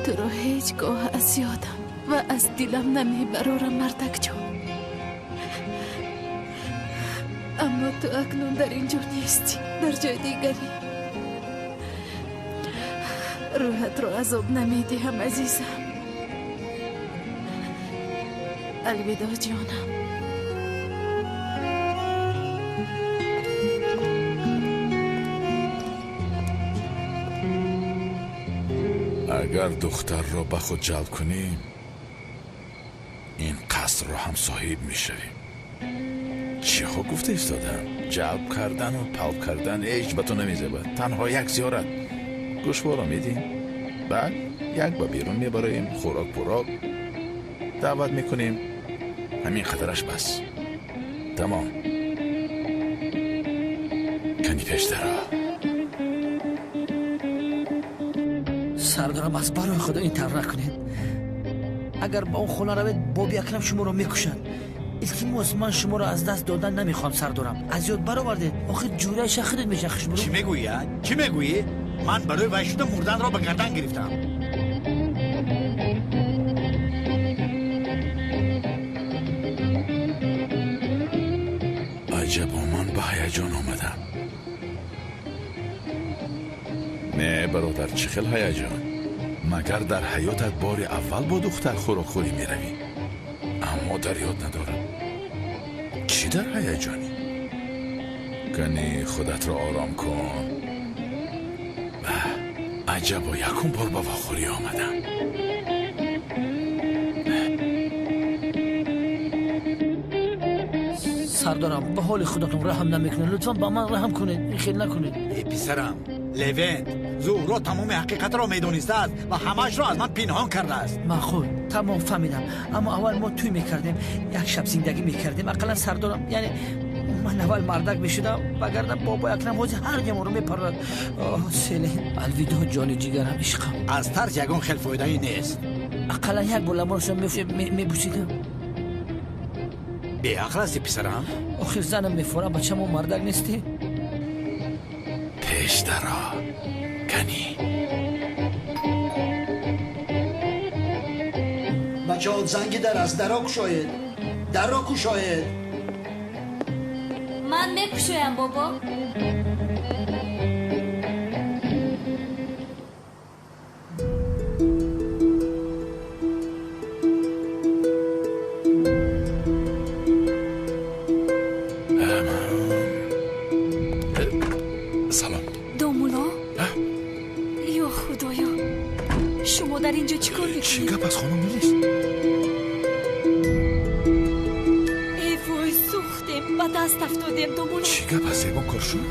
Туро ҳеҷ гоҳ аз ёдам ва аз дилам намебарорам, мардакҷон. Аммо ту акнун дар ин ҷо нестӣ, дар ҷои дигарӣ. Рӯҳатро азоб намедиҳам, азизам. Алвидо, ҷонам. Агар духтарро ба худ ҷалб кунем, ин қасрро ҳам соҳиб мешавем. Чиҳо гуфта истодам? Ҷалб кардану палб кардан ҳеҷ ба ту намезебад. Танҳо як зиёрат. Гӯшворо медиҳем, баъд як ба берун мебароем, хӯрок-пӯрок даъват мекунем. Ҳамин қадараш бас. Тамом. Кани пештаро. Сардорам, аз барои Худо ин тавр накунед. Агар ба он хона равед, боби Акрам шуморо мекушад. Илтимос, ман шуморо аз даст додан намехоҳам, сардорам. Аз ёд баровардед. Охир ҷӯраи шахидет мешахи шуморо. Чӣ мегӯӣ, а? Чӣ мегӯӣ? Ман барои вай шуда мурданро ба гардан гирифтам. Аҷабо, ман ба ҳаяҷон омадам. Не, бародар, чӣ хел ҳаяҷон? Магар дар ҳаётат бори аввал бо духтар хӯрокхӯрӣ меравӣ? Аммо дар ёд надорам. Чӣ дар ҳаяҷонӣ? Кани худатро ором кун. Аҷабо, якум бор ба вохӯрӣ омадам. Сардорам, ба ҳоли худатон раҳм намекунед. Лутфан ба ман раҳм кунед, ин хел накунед. Э писарам, Левент, Зуҳро тамоми ҳақиқатро медонистааст ва ҳамаашро аз ман пинҳон кардааст. Маъқул, тамом фаҳмидам. Аммо аввал мо тӯй мекардем, як шаб зиндагӣ мекардем. Ақаллан сардорам, яъне ман аввал мардак мешудам, вагарна бобои Акрам ҳозир ҳар ҷаморо мепарад. Оҳ, Селин, алвидо, ҷони ҷигарам, ишқам. Аз тарс ягон хел фоидае нест. Ақаллан як бор лабонашро мебусидам. Беақл ҳасти писарам? Охир занам мефорам, бачамо мардак нестӣ? Пешдаро, кани. Бачаҳо, занги дар аст, даро кушоед, дарро кушоед. Ман мекушоям, бобо. Салом. Домулло? Ё худоё, шумо дар ин ҷо чӣ кор мекунед? Чӣ гап аст, хонум Мелис? Э вой, сӯхтем, ба даст афтодем, домулло. Чӣ гап аст, ягон кор шуд?